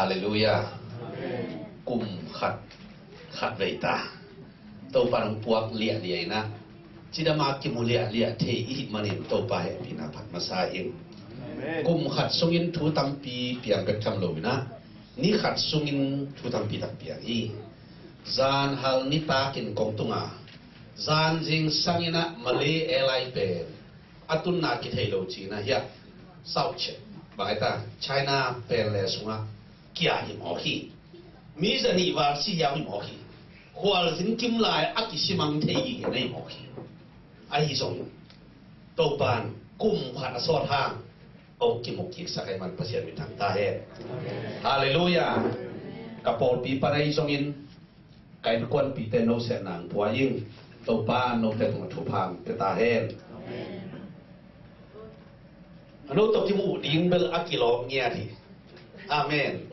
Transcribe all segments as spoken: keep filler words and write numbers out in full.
Halleluiah. Kum khat, khat vei ta Topa nong puak liahliah inah, cidam a kimu liahliah thei i hih manin Topa hehpihna phat masa ing. Kum khat sungin thu tampi piang bek tham lo inah, ni khat sungin thu tampi tak piang hi. Zan hal nitak in kong tunga, zan zingsang inah Malay Airline pen a tunna kithei lo ci-inah hiah South Ch-, bang ai ta, China pen le sungah kia hi mawk hi. Mi zanih val si hiam hi mawk hi. Khualzin kim lai a kisimang thei hi na hi mawk hi. Ahi zong Topan kum khat a sawt hang hong kimuk kiksak ahih man Pasian min thang ta hen. Halleluiah. Ka pawlpi pan ahi zongin ka innkuanpihte no sen nang pua ing. Topa note tungah thupha pia ta hen. A no tawh kimuh ding bel a kilawm ngiat hi. Amen.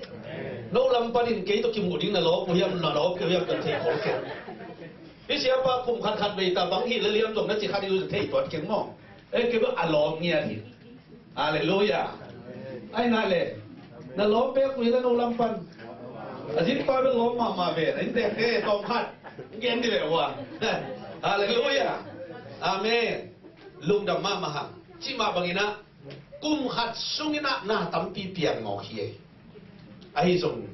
No lam panin kei tawh kimuh ding na lawm uh hiam, na lawm kei uh hiam, kan thei khol kei. Hih siapa kum khat khat vei ta bang hi le liam zong na ci khat i uh thei tuat keng maw? Eh, kei bel a lawm ngiat hi. Halleluiah. Ai na le, na lawm pek uh hi le no lam pan. A zin pa bel lawm mahmah ve na in tek te tawm khat gen di ve uh a. Halleluiah. Amen. Lungdam mahmah hang. Cih mah banginah kum khat sunginah na tampi piang mawk hi. Ahi zong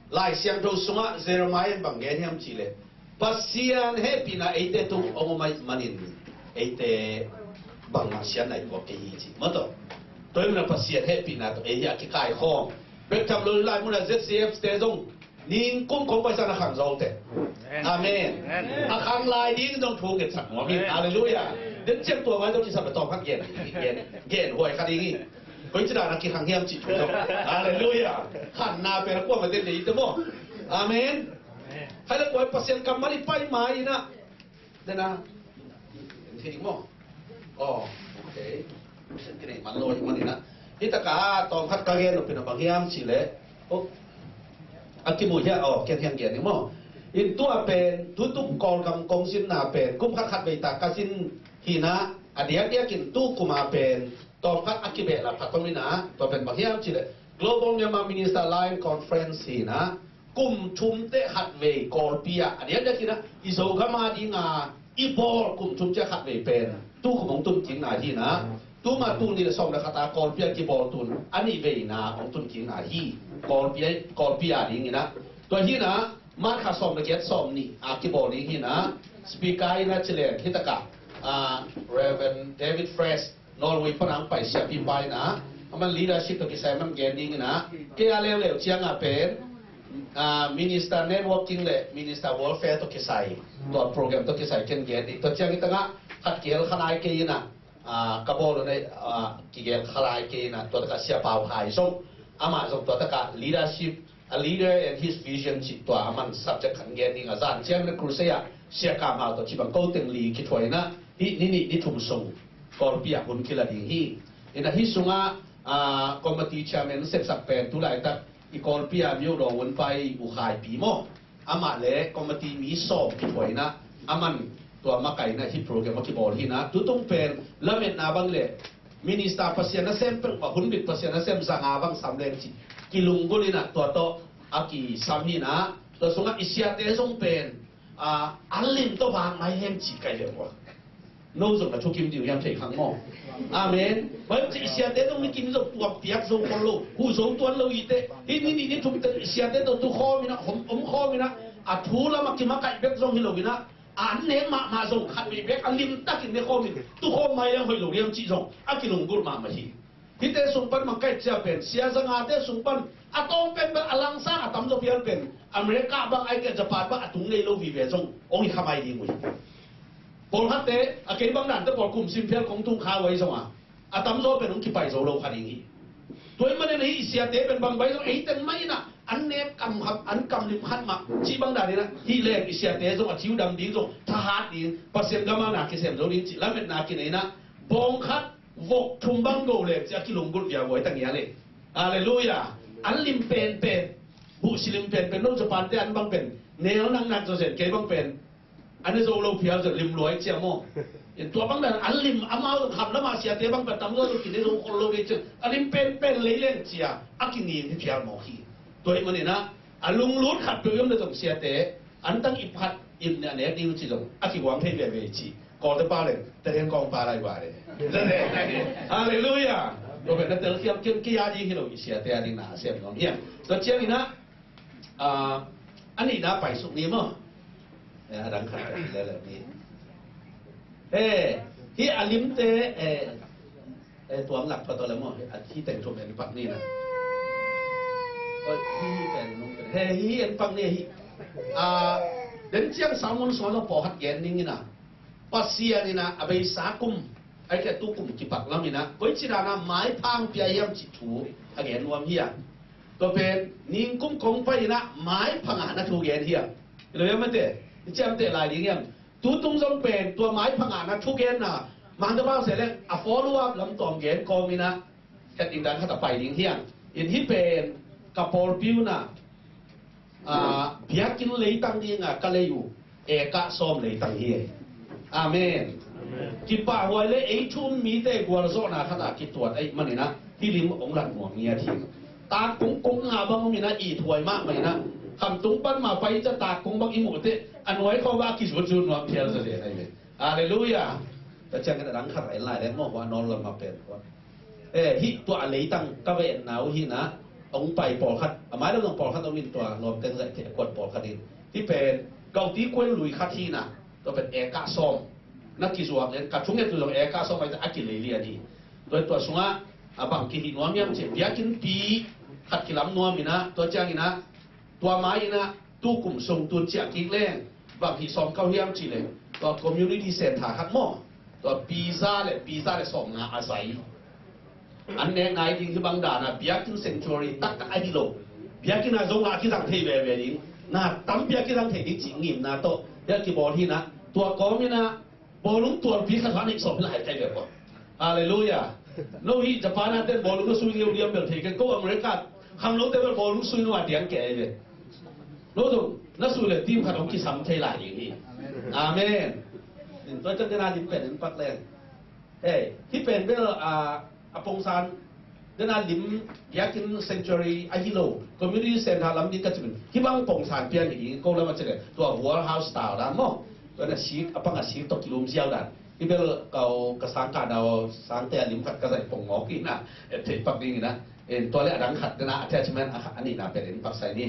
Lai Siangtho sungah Jeremiah in bang gen hiam cihleh, Pasian hehpihna eite tung hong om ahih manin eite bangmah siatna i puak kei hi ci. Maw taw, tua hi munah Pasian hehpihna tawh ei hi a kikaikhawm bek tham lo lai munah Z C F te zong ningkum kong paisa na khang zawngte. Amen. A khang lai ding zong thu ngetsak nuam hi. Halleluiah. Den ciang tua ngai zong kisam le tawm khat gen, gen, gen huai kha ding hi. Koi ci dan a kikhang hiam cih thu zong. Halleluiah. Khanna pen a kuamah den dei te maw. Amen. Khai le kuai Pasian kammal i pai mai inah. Dena. Thei ding maw? Aw, ok. Thei man lo hi maninah. Hih taka tawm khat ka gen uh pen a bang hiam cihleh, oh, a kimu hiah, aw, ken hiang gen ding maw? In tua pen tutung Kawlgam kong zinna pen kum khat khat vei ta ka zin hinah, a diakdiakin tu kuma pen tawm khat a kibehlap khat om inah, tua pen bang hiam cihleh Global Myanmar Minister Alliance Conference hinah, kum thum teh khat vei Kawlpi ah, a diakdiak hinah i Zogam a dinga i bawl kum thum teh khat vei pen tu kum hong tun kikna hinah, tuma tul nih le sawm le khat a Kawlpi a kibawl tun a nih veina hong tun kikna hi. Kawlpi a, Kawlpi a dinginah tua hinah March kha sawm le giat sawm nih a kibawl ding hinah, speaker inah ci leng hitakah, ah, Reverend David Fresh, Norway pan a hong pai siapipa inah, aman leadership tawh kisai aman gen dinginah, kei a leuleu ciangah pen, ah, Minister Networking le Minister Welfare tawh kisai, tua program tawh kisai ken gen ding. Tua ciang hitangah khat kihel kha lai kei inah, ah, ka bawl uh nei, ah, kigel kha lai kei inah, tua takah Sia Pau Khai zong, amah zong tua takah leadership, a leader and his vision cih tua aman subject khat gen ding a, zan ciang na crusade ah Sia Kam Hau tawh cibang ko teng li kithuah inah, hih ni nih ni thum sung Kawlpi ah hun kila ding hi. Inah hih sungah, ah, committee chairman sepsak pen tu laitak i Kawlpi ah Myo Daw Win Pai, U Khai Pi maw, amah le committee mi sawm kithuah inah, aman tua makaihna hih program a kibawl hinah, tutung pen lametna bang le Minister Pasian nasem peuhmah, hun bit Pasian nasem zanga bang sam leng cih kilunggulh inah tua tawh a kisam hinah, tua sungah i siate zong pen, ah, an lim tawh vak mai hen cih kai leng ua. No zong na thukim ding uh hiam thei khang maw? Amen. Bai cih i siate zong ni kim zong tuak piak zo khol lo, hu zo tuan lo i teh. Hih ni nih ni thum teh i siate tawh tu khawm inah, om, om khawm inah, a thu lam a kimakaih bek zong hi lo inah, an nek mahmah zong khat vei bek a limtakin ne khawmin tu khawm mai leng hoih lo hiam cih zong a kilunggulh mahmah hi. Hihte sung pan mangkai cia pen, sia zangate sung pan a tawng pen bel a langsang a tamzaw pial pen America bang, ai keh Japan bang a tung ngei lo vive zong hong hi kha mai ding uh hi. Pawlkhatte a kei bang dante pawl kum sim phial kong tung kha uh ahi zongah a tamzaw pen hong kipai zo lo kha ding hi. Tua ahih manin hih i siate pen bang bai zong eiten mah inah an nek kam khat, an kam lim khat mah cih bang dan inah, hih leng i siate zong a ciu dam ding zong, thahat ding, Pasian gam a na kisem zo ding cih lametna kinei inah, bawng khat vok thum bang go leng cih a kilunggulh viau guai ta ngial e. Halleluiah. An lim penpen, buhsi lim penpen, no Japan te an bang pen neu naknak zawzen, kei bang pen a ne zo lo phial zet lim luai cia maw? In tua bang dan a lim amau kham lama siate bang pen tam zo lo kine zo khol lo kei cia, a lim penpen lei leng cia a kinin hi phial mawk hi. Tua ahih manin ah, a lunglut khat peuh i om le zong siate, antang ip khat in a nek ding ci zong a kiguang thei veve ci. Kawlte pau leng, Teten kawng pa lai vare. Halleluiah. Tua pen na telkhiam kei a ding hi lo, i siate a ding na a sem nuam hiam. Tua ciangin ah, a nihna paisuk ni maw. A dang khat lele ni. Hei, hih a limte, eh, eh, tuam lak pha tawh le maw, hih a, hih teng thum en pak ni na. Oi, hih pen nung pen. Hei, hih en pak ni, hih. Ah, den ciang sermon sung ah pawlkhat gen ning in ah, Pasian in ah a beisa kum, ai ke tu kum kipak lam in ah, koi ci dan a maipha pia hiam ci thu a gen nuam hi a. Tua pen ningkum kong pai in ah maipha ngah na thu gen hiam. Hi lo hiam mate, i ciamteh lai ding hiam. Tutung zong pen tua maipha ngahna thugenna, mangte pau se leng a follow up lam tawm gen kawm in ah, khat ding dan khat a pai ding hiam. In hih pen ka pawlpi un ah, ah, biakinn leitang ding a ka lei uh, eka sawm leitang hi. Amen. Kipahhuai le ei thu um mite gualzawhna khat a kituat ahih manin ah, hih lim hong lat nuam ngiat hi. Takkung kung nga bang om in ah, ithuai mahmah in ah, khamtung pan mah pai ciang takkung bang i muh teh, a nuai khawng bang a kizutzut nuam phial zaw zen ahi ve. Halleluiah. Tua ciangin a dang khat a en lai leng maw, hua nawl lam mah pen hua. Eh, hih tua a leitang ka va etna uh hi in ah, hong pai pawlkhat, a mai lam zong pawlkhat om in, tua lawmteng zaih thei a kuat pawlkhat in. Hih pen gauti kuel lui khat hi in ah, tua pen eka sawm. Na kizuak leng, ka thunget uh zong eka sawm a kilei lian hi. Tua, tua sungah a bang kihih nuam hiam cih, biakinnpi khat kilam nuam in ah, tua ciangin ah, tua mai in ah, tu kum sung tun ciah kik leng, bang hih sawm kau hiam cih leng, tua community center khat maw, tua pizza le, pizza le sawm nga a zai. An nek nai ding hih bang dan a, biakinn sanctuary taktak ahi lo. Biakinn a zong a kizang thei veve ding. Na tampi a kizang thei ding cih ngimna tawh, hih a kibawl hi in ah, tua kawm in ah, bawlung tualpi khat hlan nih sawm hi lai kai ve pawh. Halleluiah. No hih Japan a ten bawlung na sui liauliau bel thei kei, ko America khangnote bel bawlung sui no a diang kei ve. No zong na sui le team khat hong kisam thei lai ding hi. Amen. In tua ciang den a lim pen en pak leng. Hei, hih pen bel, ah, a pongsan, den a lim, biakinn sanctuary ahi lo, community center lam ding ka ci pen, hih bang pongsan pian hi ding, ko lam a ci le, tua World House style dan maw. Tua na sik, a pang a sik tawh kilum ziau dan. Hih bel kau ka sang ka dau, sangte a lim khat ka zaih pong mawk hi in ah, et thei pak ding in ah. En tua le a dang khat den a attachment a kha, a nihna pen en pak sai ni.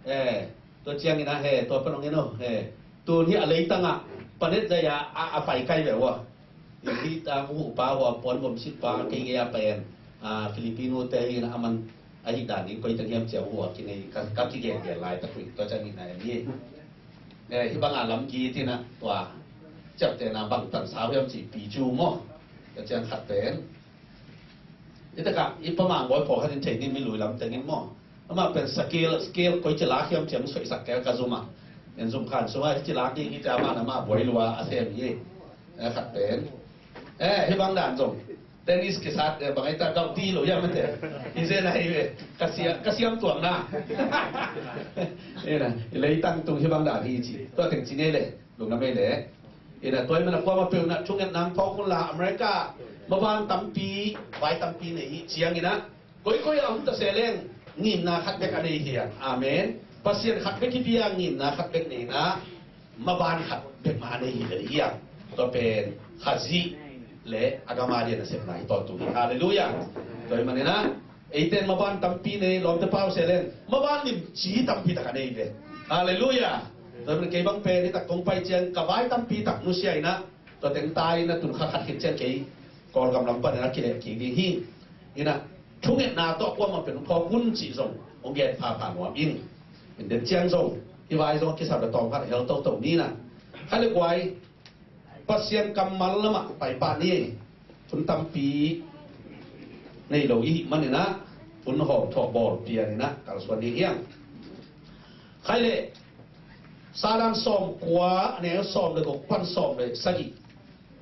Eh, tua ciangin ah, he, tua pan hong en o, he. Tun hi a leitang ah, panet zai a, a, a pai kai ve ua. Hih ta, uh, pa, uh, puan gom sit pa, kei gei a pen, ah, Filipino te hi na a man, a hih dan in koi teng hiam cia, uh, a kinei, ka, ka kigen gen lai ta kui, tua ciangin ah, en hi. Eh, hih bang a lam gi tin ah, tua, ciap te na bang tan sau hiam ci, pi cu maw. Tua ciang khat pen. Hi takah, i pamang bawi pawlkhat in thei ni mi lui lam tengin maw. Amah pen scale, scale koi ci lak hiam ciam suaisak kei ka zum ah. En zum khan sung ah ci lak ding hi ciam ah amah buai lua a sem hi. Eh, khat pen. Eh, hi bang dan zong. Tennis kisat, eh, bang ai ta kau ti lo hiam te. Hi zen ahi ve. Ka siam, ka siam tuang na. Eh, na, i leitang tung hi bang dan hi ci. Tua teng ci ngei le. Lungdam ei le. Ina tua i mana kuama peuh na thunget nang phawk hun la America maban tampi, vai tampi nei hi ciangin ah, koikoi a om ta se leng ngimna khat bek a nei hi a. Amen. Pasian khat bek hi bia ngimna khat bek nei na, maban khat bek mah a nei hi le hi a. Tua pen Khazih le a gam a dian a sepna hi tawntung hi. Halleluiah. Tua i manin ah, eite in maban tampi nei, lawmte pau se leng maban limci tampi tak a nei ve. Halleluiah. Tua pen kei bang pen hi tak kong pai ciang ka vai tampi tak nusia in ah, tua teng ta in ah tun kha khat khit ciang kei Kawlgam lam pan in ah kileh kik ding hi. In ah thungetna tawh kuamah pen phawk hun cih zong hong gen phapha nuam ing. In den ciang zong hih vai zong a kisap le tawm khat hel toto ni in ah, kha le kuai Pasian kammal lamah paipah ni. Hun tampi nei lo i hih manin ah hun hawm thawh bawl pian in ah kalsuan ding hiang. Khai le Salan sawm kua, a neu sawm le guk pan sawm le sagih.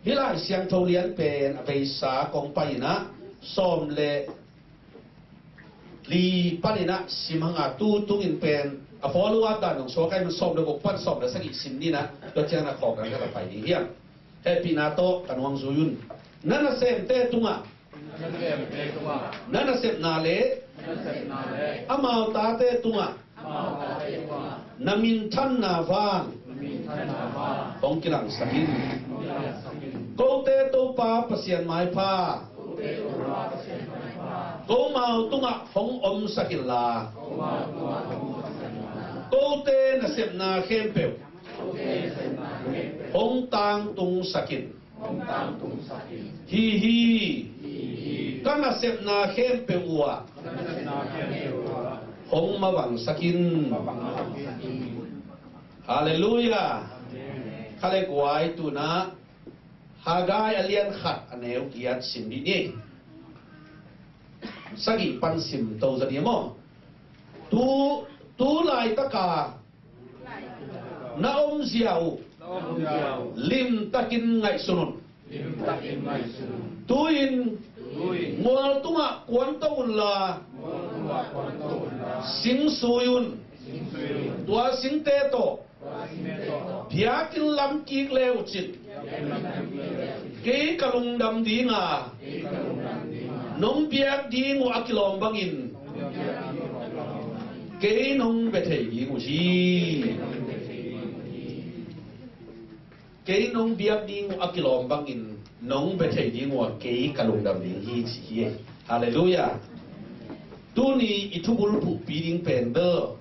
Hih Lai Siangtho lian pen a beisa kong pai in ah sawm le li panin ah sim hang a, tu tungin pen a follow up dan dong suak a, sawm le guk pan sawm le sagih sim ni in ah, tua ciang a khawk dan khat a pai ding hiam. Hehpihna tawh ka nuang zui un. Na nasemte tungah, na nasepna le amau tate tungah na minthanna vang hong kilangsak in. Kote Topa Pasian maipha komau tungah hong omsak inla, kote nasepna khempeuh hong tangtungsak in. Hi hi. Ka nasepna khempeuh uh ah hong mavangsak in. Halleluiah. Kha le guai, tu-in ah Haggai a lian khat a neu giat sim dih ni. Sagih pan sim to zaw ni maw. Tu, tu laitaka na omzia uh limtakin ngaihsun un. Tu-in mual tungah kuanto unla, sing sui un. Tua singte tawh biakinn lam kik le uh cin, kei ka lungdam ding a, nong biak ding uh a kilawm bangin kei nong bia thei ding uh hi. Kei nong biak ding uh a kilawm bangin nong bia thei ding uh a kei ka lungdam ding hi, ci hi. Halleluiah. Tuni i thu bulphuhpi ding pen bel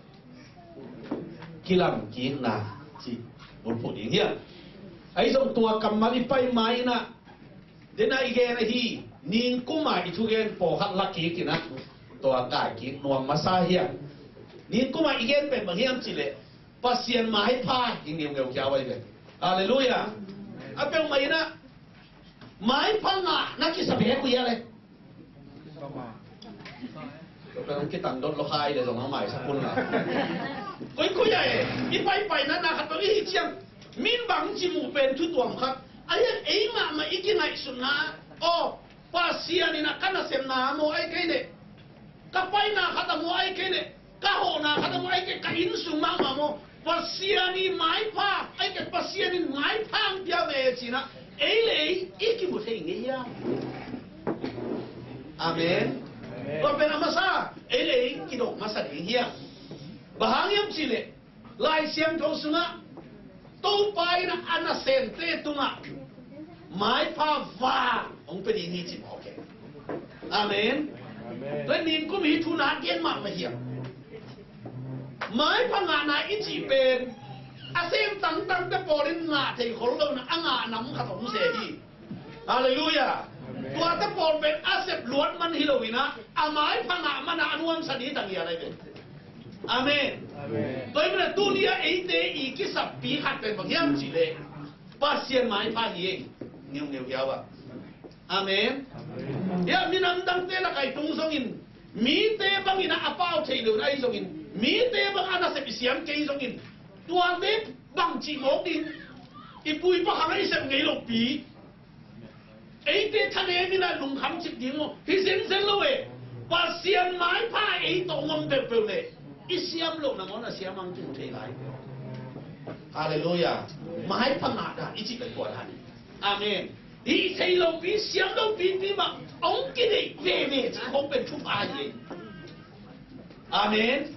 kilamkikna cih bulphuh ding hi a. Ahi zong tua kammal i pai ma-in ah, den a i gen ahi, ningkum a i thugen pawlkhat la kik in ah, tua kaikik nuam masa hi a. Ningkum a i gen pen bang hiam cih leh Pasian maipha hi ngeungeu khia uh ahi ve. Halleluiah. A peuhmah in ah maipha ngah na kisa bek uh hia le? Tua pen kitang dot lo khai le zong a maisak un la. Koikoi a e, i paipaina na khat bang i hih ciang, min bang ci muh pen thu tuam khat. A hiang ei mahmah i kingaihsutna, aw, Pasian in a ka nasepna maw ai kei leh, ka paina khat a maw ai kei leh, ka hawhna khat a maw ai kei, ka innsung mahmah maw, Pasian i maipha ai kei, Pasian in maipha ang pia ve ci-in ah ei le ei i kimu thei ngei hiam? Amen. Tua pen a masa, ei le ei kidong masa ding hiam? Bang hang hiam cih leh Lai Siangtho sungah Topa in a nasemte tungah maipha vang hong pia ding hi ci mawk hi. Amen. Tua ningkum hi thu na gen mahmah hiam? Maipha ngahna i cih pen a sem tangtangte pawl in ngah thei khol lo in a, a ngah nam khat om se hi. Halleluiah. Tuate pawl pen a sep luat man hi lo in a, a maipha ngah man a a nuamsa ni tang hi a lai pen. Amen. Tua hi man a tuni a eite i kisappi khat pen bang hiam cih leh Pasian maipha hi ei. Ngeungeu hiau a. Amen. Hia minam dangte lakah i tung zongin mite bangin a pau thei lo na i zongin, mite bang a nasep i siam kei zongin, tuate bang cih mawk ding? I pu i pa khang a i sep ngei lopi, eite thanem in a lungkham cip ding maw? Hi zenzen lo e. Pasian maipha ei tawh ngom peuhpeuh le i siam loh nangawn a siam ang kimu thei lai. Halleluiah. Maipha ngahna i cih pen tua dan hi. Amen. Hih thei lopi, siam lopi pi mah hong kineih veve cih khong pen thupha hi. Amen.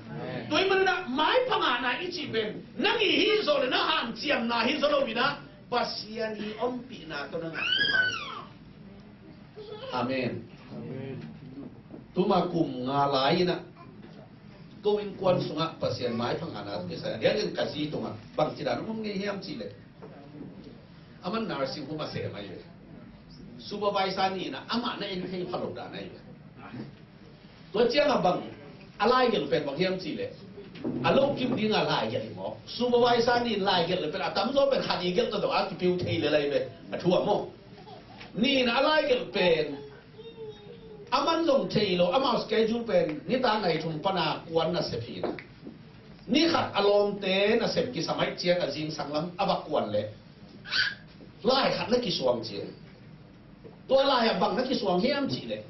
Tua hi man in a maipha ngahna i cih pen nang i hi zaw le na hanciamna hi zaw lo in a, Pasian i ompihna tawh na ngah thupha hi. Amen. Tuma kum nga lai in a ko innkuan sungah Pasian maipha ngahna tawh kisai a, lian in ka zi tungah bangci dan om ngei hiam cih leh, aman nursing home a sem ahi ve. Supervisor nih in a amah na en thei pha lo dan ahi ve. Tua ciangah bang a laigelh pen bang hiam cih leh, a lo kim dingah laigelh hi maw? Supervisor nih in laigelh le pen a tamzaw pen khat i gelh ta dong a kipiu thei le lai ve, a thu a maw? Nih in a laigelh pen aman zong thei lo, amau schedule pen nitak nai thum pana kuan nasep hi na. Ni khat a lawmte nasep kisam ahih ciang a zingsang lam a va kuan leh lai khat na kisuang ciang. Tua lai-ah bang na kisuang hiam cih leh,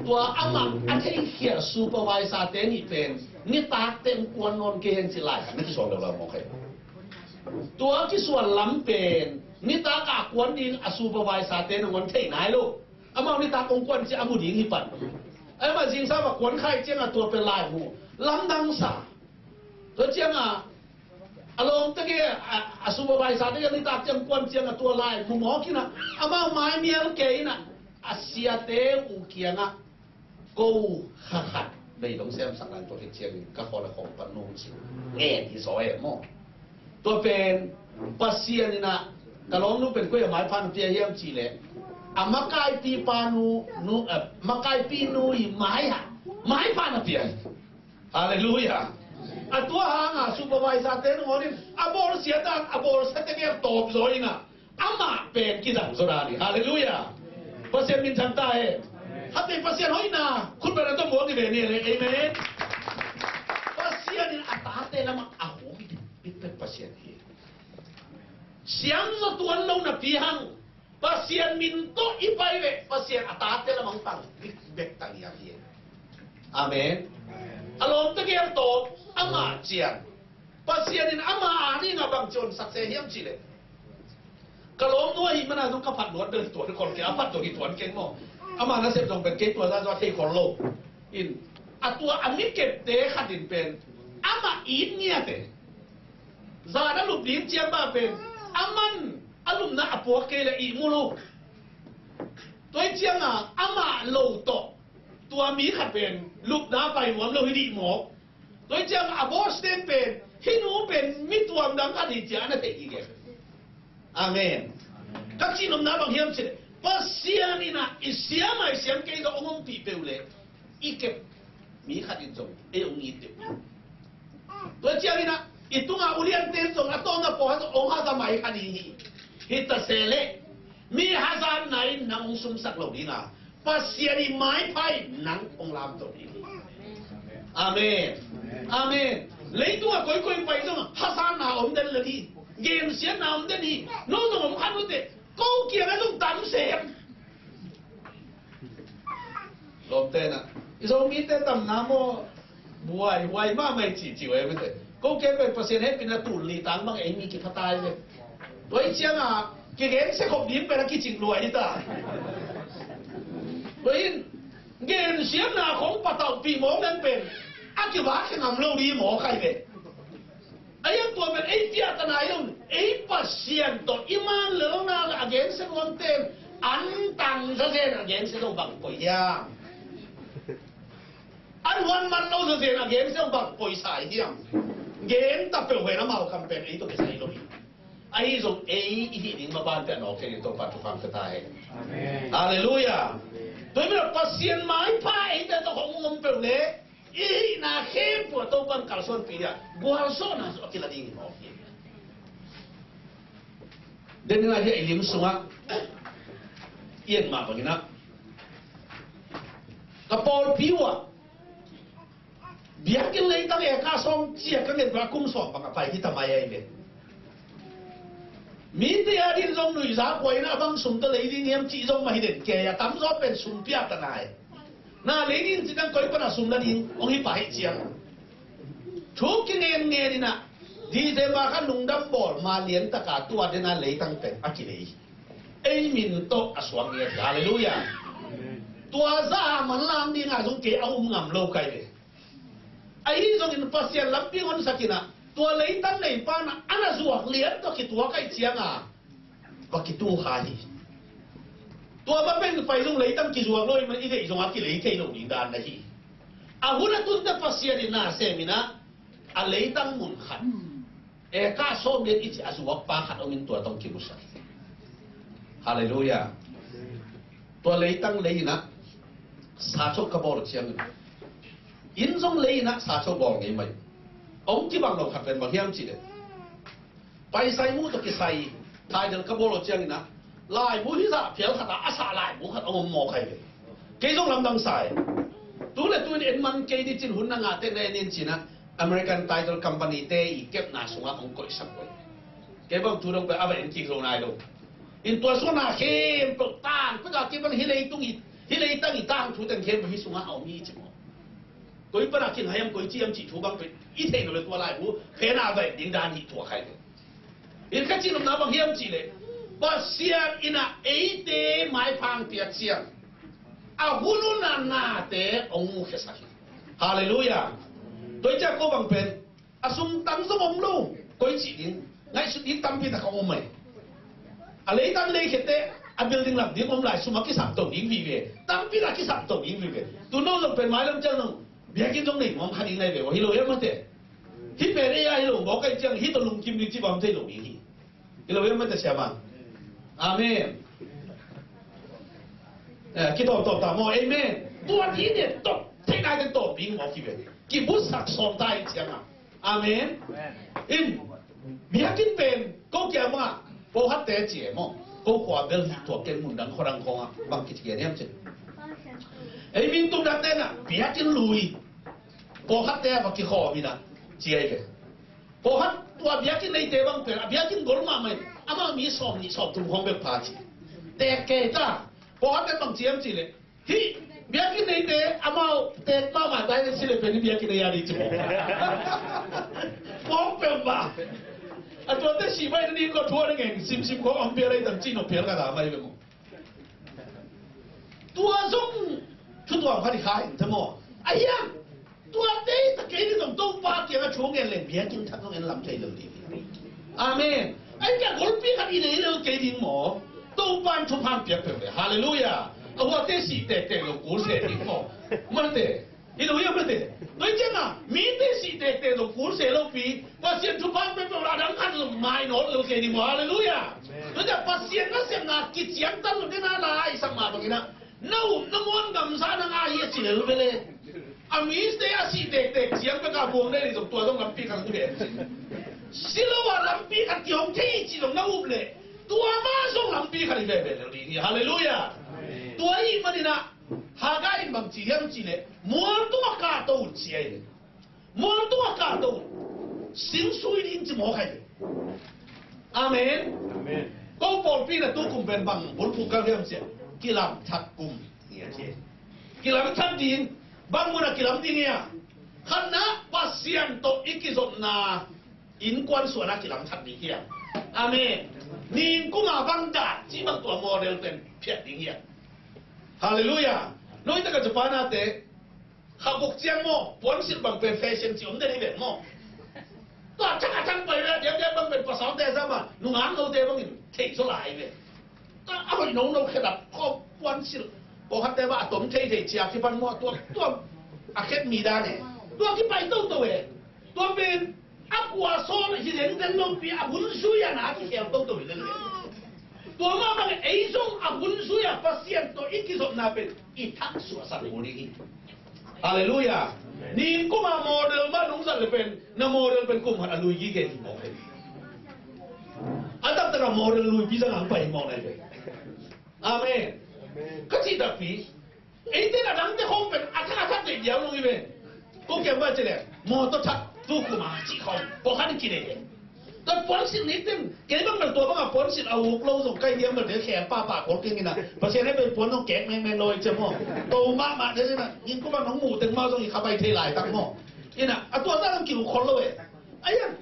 tua amah a theikhiah supervisor-te nih pen nitak teng kuan nawn kei hen cih lai khat na kisuang lo lau mawk hi. Tua kisuan lam pen Nitak a kuan ding a supervisor te nangawn thei nai lo. Amau nitak kong kuan ciang a mu ding hi pan. Amah zingsang a kuan kha ciang a tua pen laimu lamdang sa. Tua ciang a, a lawmte ke a, a supervisor te ke nitak ciang kuan ciang a tua laimu mawk in a, amau mai mial kei in a, a siate uh kiangah ko kha khat bei dong semsak lai tua khit ciangin ka khawl a khawng pan nung ci ngen hi zaw e maw? Tua pen Pasian in a, ka lawmnu pen koi a maipha na pia hiam cih leh a makaipi pa nu, nu, eh, makaipi nu i mai ha, maipha na pia hi. Halleluiah. A tua hanga supervisor te nangawn in a bawlsia dan a bawlsia te gel tawp zaw in a, amah pen kidang zaw dan hi. Halleluiah. Pasian min thang ta e. Khatvei Pasian hoihna khut beng a tawh muak hi ve ni le. Amen. Pasian in a tate lamah a huk hi pek Pasian hi. Siam zaw tuan lo napi hang Pasian min tawh i pai leh Pasian a tate lamah hong tang bek tang hiam hi. Amen. A lawmte gel tawh amah cian Pasian in ama a dingah bang ci honsak se hiam cih leh, ka lawmnu ahih manin zong ka phat luat bel tuan khol kei, a phat tawh hi tuan keng maw? Ama nasep zong pen kei tua zah zong a thei khol lo. In, a tua a mi kepte khat in pen amah it ngiat e. Zan a lup ding ciang mah pen aman a lupna a puak kei leh ihmul uh. Tua hi ciangin amah lo tawh tua mi khat pen lupna pai nuam lo hi dih maw? Tua hi ciangin a boss te pen hih nu pen mi tuamdang khat hi ci-a na thei gige. Amen. Ka cih nopna bang hiam cih leh, Pasian in a i siam a i siam kei zong hong ompih peuh leh i kep mi khat in zong ei hong it deuh. Tua ciangin a i tunga uliante zong a tawpna pawlkhat zong hong haza mai kha ding hi. Hi ta se leh mi hazatna in nang hong sumsak lo ding a, Pasian i maipha in nang hong lamto ding hi. Amen. Amen. Leitung a koikoi pai zong hazatna om den lel hi. Gensiatna om den hi. No zong om kha uh teh, ko kiangah zong tam sem. Lawmte na, i Zomite tamna maw, buaihuai mahmah i cihcih uh e mite. Ko ke pen Pasian hehpihna tul li tang bang ei mi kiphatai ve. Tua hi ciangin kigensia khop ding pen a kicing lua hi ta. Tua hi in, gensiatna khong patauhpih mawk leng pen a kivak khe ngam lo ding mawk hi ve. A hiang tua pen ei piahtana hi lo, ei Pasian tawh i man lelna le a gensia nuamte in an tang zazen a gensia zong bang poi hiam? An huan man lo zazen a gensia zong bang poi sa hiam? Gen ta peuh hen amau kam pen ei tawh kisai lo hi. Ahi zong ei i hih ding maban pia nawk kei ding Topa thupha pia ta hen. Amen. Halleluiah. Tua hi mah Pasian maipha eite tawh hong om peuh le i hihna khempeuh ah Topa'n kalsuanpih ding a, gualzawhna zong a kila ding hi mawk hi. Den in ah hih a i lim sungah i et mah bangin ah ka pawlpi uh ah biakinn leitang eka sawm ciat ka nget bang a kum sawm bang a pai hi ta mai ahi ve. Mite a din zong nuihza kuaina a bang sum tawh lei ding hiam cih zong mah hi den kei a, tamzaw pen sum piahtana hi. Na lei ding cih tang koi pan a sum la ding hong hi pah hi ciang. Thu kingen ngen in ah December kha lungdam bawl ma lian taka tua den a leitang pen a kilei. Ei min tawh a suang ngiat hi. Halleluiah. Tua zah a manlang ding a zong kei a um ngam lo kai ve. Ahi zongin Pasian lampi honsak in ah tua leitang neipa in ah a na zuak lian tawh kituak ahih ciang a va kitu kha hi. Tua va pen pai zong leitang kizuak lo ahih man i deih zong a kilei thei lo ding dan na hi. A hun a tunte Pasian in na sem in ah a leitang mun khat eka sawm lian i cih a zuak pa khat om in tua tawh kimusak hi. Halleluiah. Tua leitang lei in ah sa chok ka bawl ciangin inn zong lei in ah sa chok bawl ngei mai. Hong kibang lo khat pen bang hiam cih leh, paisai mu tawh kisai Title ka bawl lo ciangin ah laibu hizah phial khat ah a sah laibu khat hong om mawk ahi ve. Kei zong lamdang sa e. Tu le tu in en man kei ni cin hun na ngah teh na en in cin ah American Title Company te i kepna sungah hong koihsak uh hi. Kei bang tu dong pen a va en kik zo nai lo. In tua sungah na khempeuh tang pek a kei bang hi leitung i, hi leitang i tangthu teng khempeuh hi sungah a om hi ci maw? Koi pan a kin hiam koi ci hiam cih thu bang pen i theih lo le tua laibu phen a va en ding dan hi tua khai lo. In ka cih nopna bang hiam cih leh Pasian in a eite maipha hong piak ciang a hun hun a nate hong mukhiasak hi. Halleluiah. Tua hi ciang ko bang pen a sum tang zong om lo, koi cih ding, ngaihsut ding tampi tak a om mai. A leitang leikhete a building lam ding om lai, sum a kisam to ding vive, tampi tak a kisam to ding vive. Tu no zong pen mailam ciang no biakinn zong nei nuam kha ding nai ve, hi lo hiam mate. Hih pen ei a hi lo mawk ahih ciang hih tawh lungkim ding cih bang thei lo ding hi. Hi lo hiam mate siama. Amen. Eh, kitawm tawm ta maw, amen. Tua ding ne tawm thei nai den tawm ding mawk hi ve. Kibutsak sawm ta hi ciang a. Amen. In biakinn pen ko kiam a pawlkhatte ci e maw, ko khua bel hi tua ken mun dang khuadang khawng a bang kici gen hiam cin. Ei ming tum dang ten a biakinn lui pawlkhatte a va kikhawm in a ci ei ve. Pawlkhat tua biakinn neite bang pen a biakinn gol mahmah in amah mi sawm nih sawm thum khawng bek pha ci. Tek kei ta. Pawlkhat pen bang ci hiam ci leh, hih biakinn neite amau tek mahmah ta hi le si le pen hih biakinn nei a ding ci maw. Pawng peuhmah. A tuate sih mai na ding ko thua na ngeng simsim khawng a hong pial ei tam cih nop pial ka ta mai ve maw. Tua zong thu tuam khat i kha in ta maw. A hiang tuate i ta kei ni zong Topa kiangah thu ngen leng biakinn thak zong en lam thei lo ding hi. Amen. Ai ka golpi khat i nei lo kei ding maw. Topa in thupha piak peuh le. Halleluiah. A huate sih tektek lo kul se ding maw. Mate. Hi lo hiam mate. Noi ciang a mite sih tektek lo kul se lo pi Pasian thupha piak peuh la dang khat lo mai nawn lo kei ding maw. Halleluiah. Noi ciang Pasian na siamna kiciangtan lo dena lai sak mah bangin a na upna muan gamsa na ngah hi a ci lel vele. A mite a sih tektek ciang bek a buang lel hi zong tua zong lampi khat hi ve. Si lo a lampi khat kihong thei hi ci zong na up leh tua mah zong lampi khat hi veve lel ding hi. Halleluiah. Tua ahih manin a Haggai in bang ci hiam ci leh mual tungah kahto un ci ahi ve. Mual tungah kahto uh. Sing sui ding ci mawk ahi. Amen. Amen. Ko pawlpi na tu kum pen bang bulphuh kal hiam sia. Kilamthak kum hi a ci. Kilamthak ding. Bang mun a kilam ding hi a. Khatna Pasian tawh i kizopna innkuan suahna kilamthak ding hi a. Amen. Nin kum a bang dan ci bang tua model pen phiat ding hi a. Halleluiah. Noi taka Japan a te Kha buk ciang maw, puansilh bang pen fashion ci om den hi ven maw. Tua thang a thang pai ve, diakdiak bang pen pasalte zama nungang note bangin theih zaw lai ve. Tua a hoih nono khedap khawm puansilh. Pawlkhatte bang a tom theithei cia kipan maw, tua, tua a khet mi dan e. Tua kipai toto e. Tua pen a kua sawl hi dengdeng lopi a hun zui a na kikhel toto hi lel ve. Tua mah bang ei zong a hun zui a Pasian tawh i kizopna pen i thak suahsak kul ding hi. Halleluiah. Nin kum a model mah nungzat le pen na model pen kum khat a lui gige hi mawk hi. A taktak a model luipi zang ang pai hi mawk nai ve. Amen. Ka cih takpi eite na dangte khawng pen a thak a thak deih diau lo hi ve. Ko kiam ba ci le mawtaw thak tu kum a cih khawng pawlkhat in kidei hi. Tua puansilh ni teng kei bang bel tua bang a puansilh a uk lo zong kai diam bel te khel pahpah khol keng ina Pasian he bel puan zong kek mengmeng lo hi cia maw. To mahmah te ina nin kum a nong muh teng mah zong i kha bai thei laitak maw. Ina a tua zah zong ki-uk khol lo e. Ayan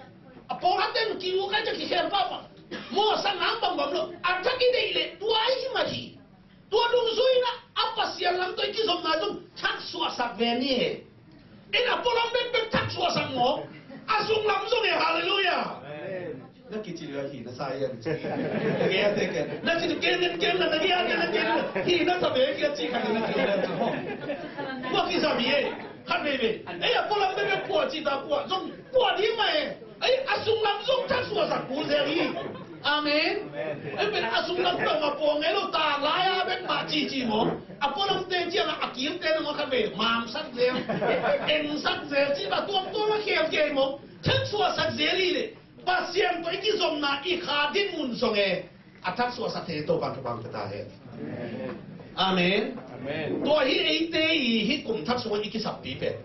a pawlkhat teng ki-uk ai cia kikhel pahpah maw. Sang hang bangbang lo a thak i deih leh tua i mah hi. Tua nungzui in a Pasian lam tawh i kizopna zong thak suahsak ve ni e. In a pualam bekbek thak suahsak maw. A sung lam zong e. Halleluiah. Na kici lua hi na sa ian ci. Gei a te ken na ci ken ken ken na na gei a ken na ken hi na sa ve kia ci kha na ci na ci maw. Tua kizam hi e. Khat veivei ei a pualam bekbek pua ci ta pua zong pua ding mah e. Ei a sunglam zong thak suahsak kul zel hi. Amen. Ei pen a sunglam tawh mah pua ngei lo ta lai a bek mah cici maw. A pualamte ciangah a kilte na maw khat vei mamsak zel engsak zel ci mah tuamtuam a khel kei maw. Thak suahsak zel hi leh Pasian tawh i kizopna i kha dinmun zong e. A thak suahsak thei Topa'n thupha pia ta hen. Amen. Amen. Tua hi eite i hih kum thak sungah i kisappi pen.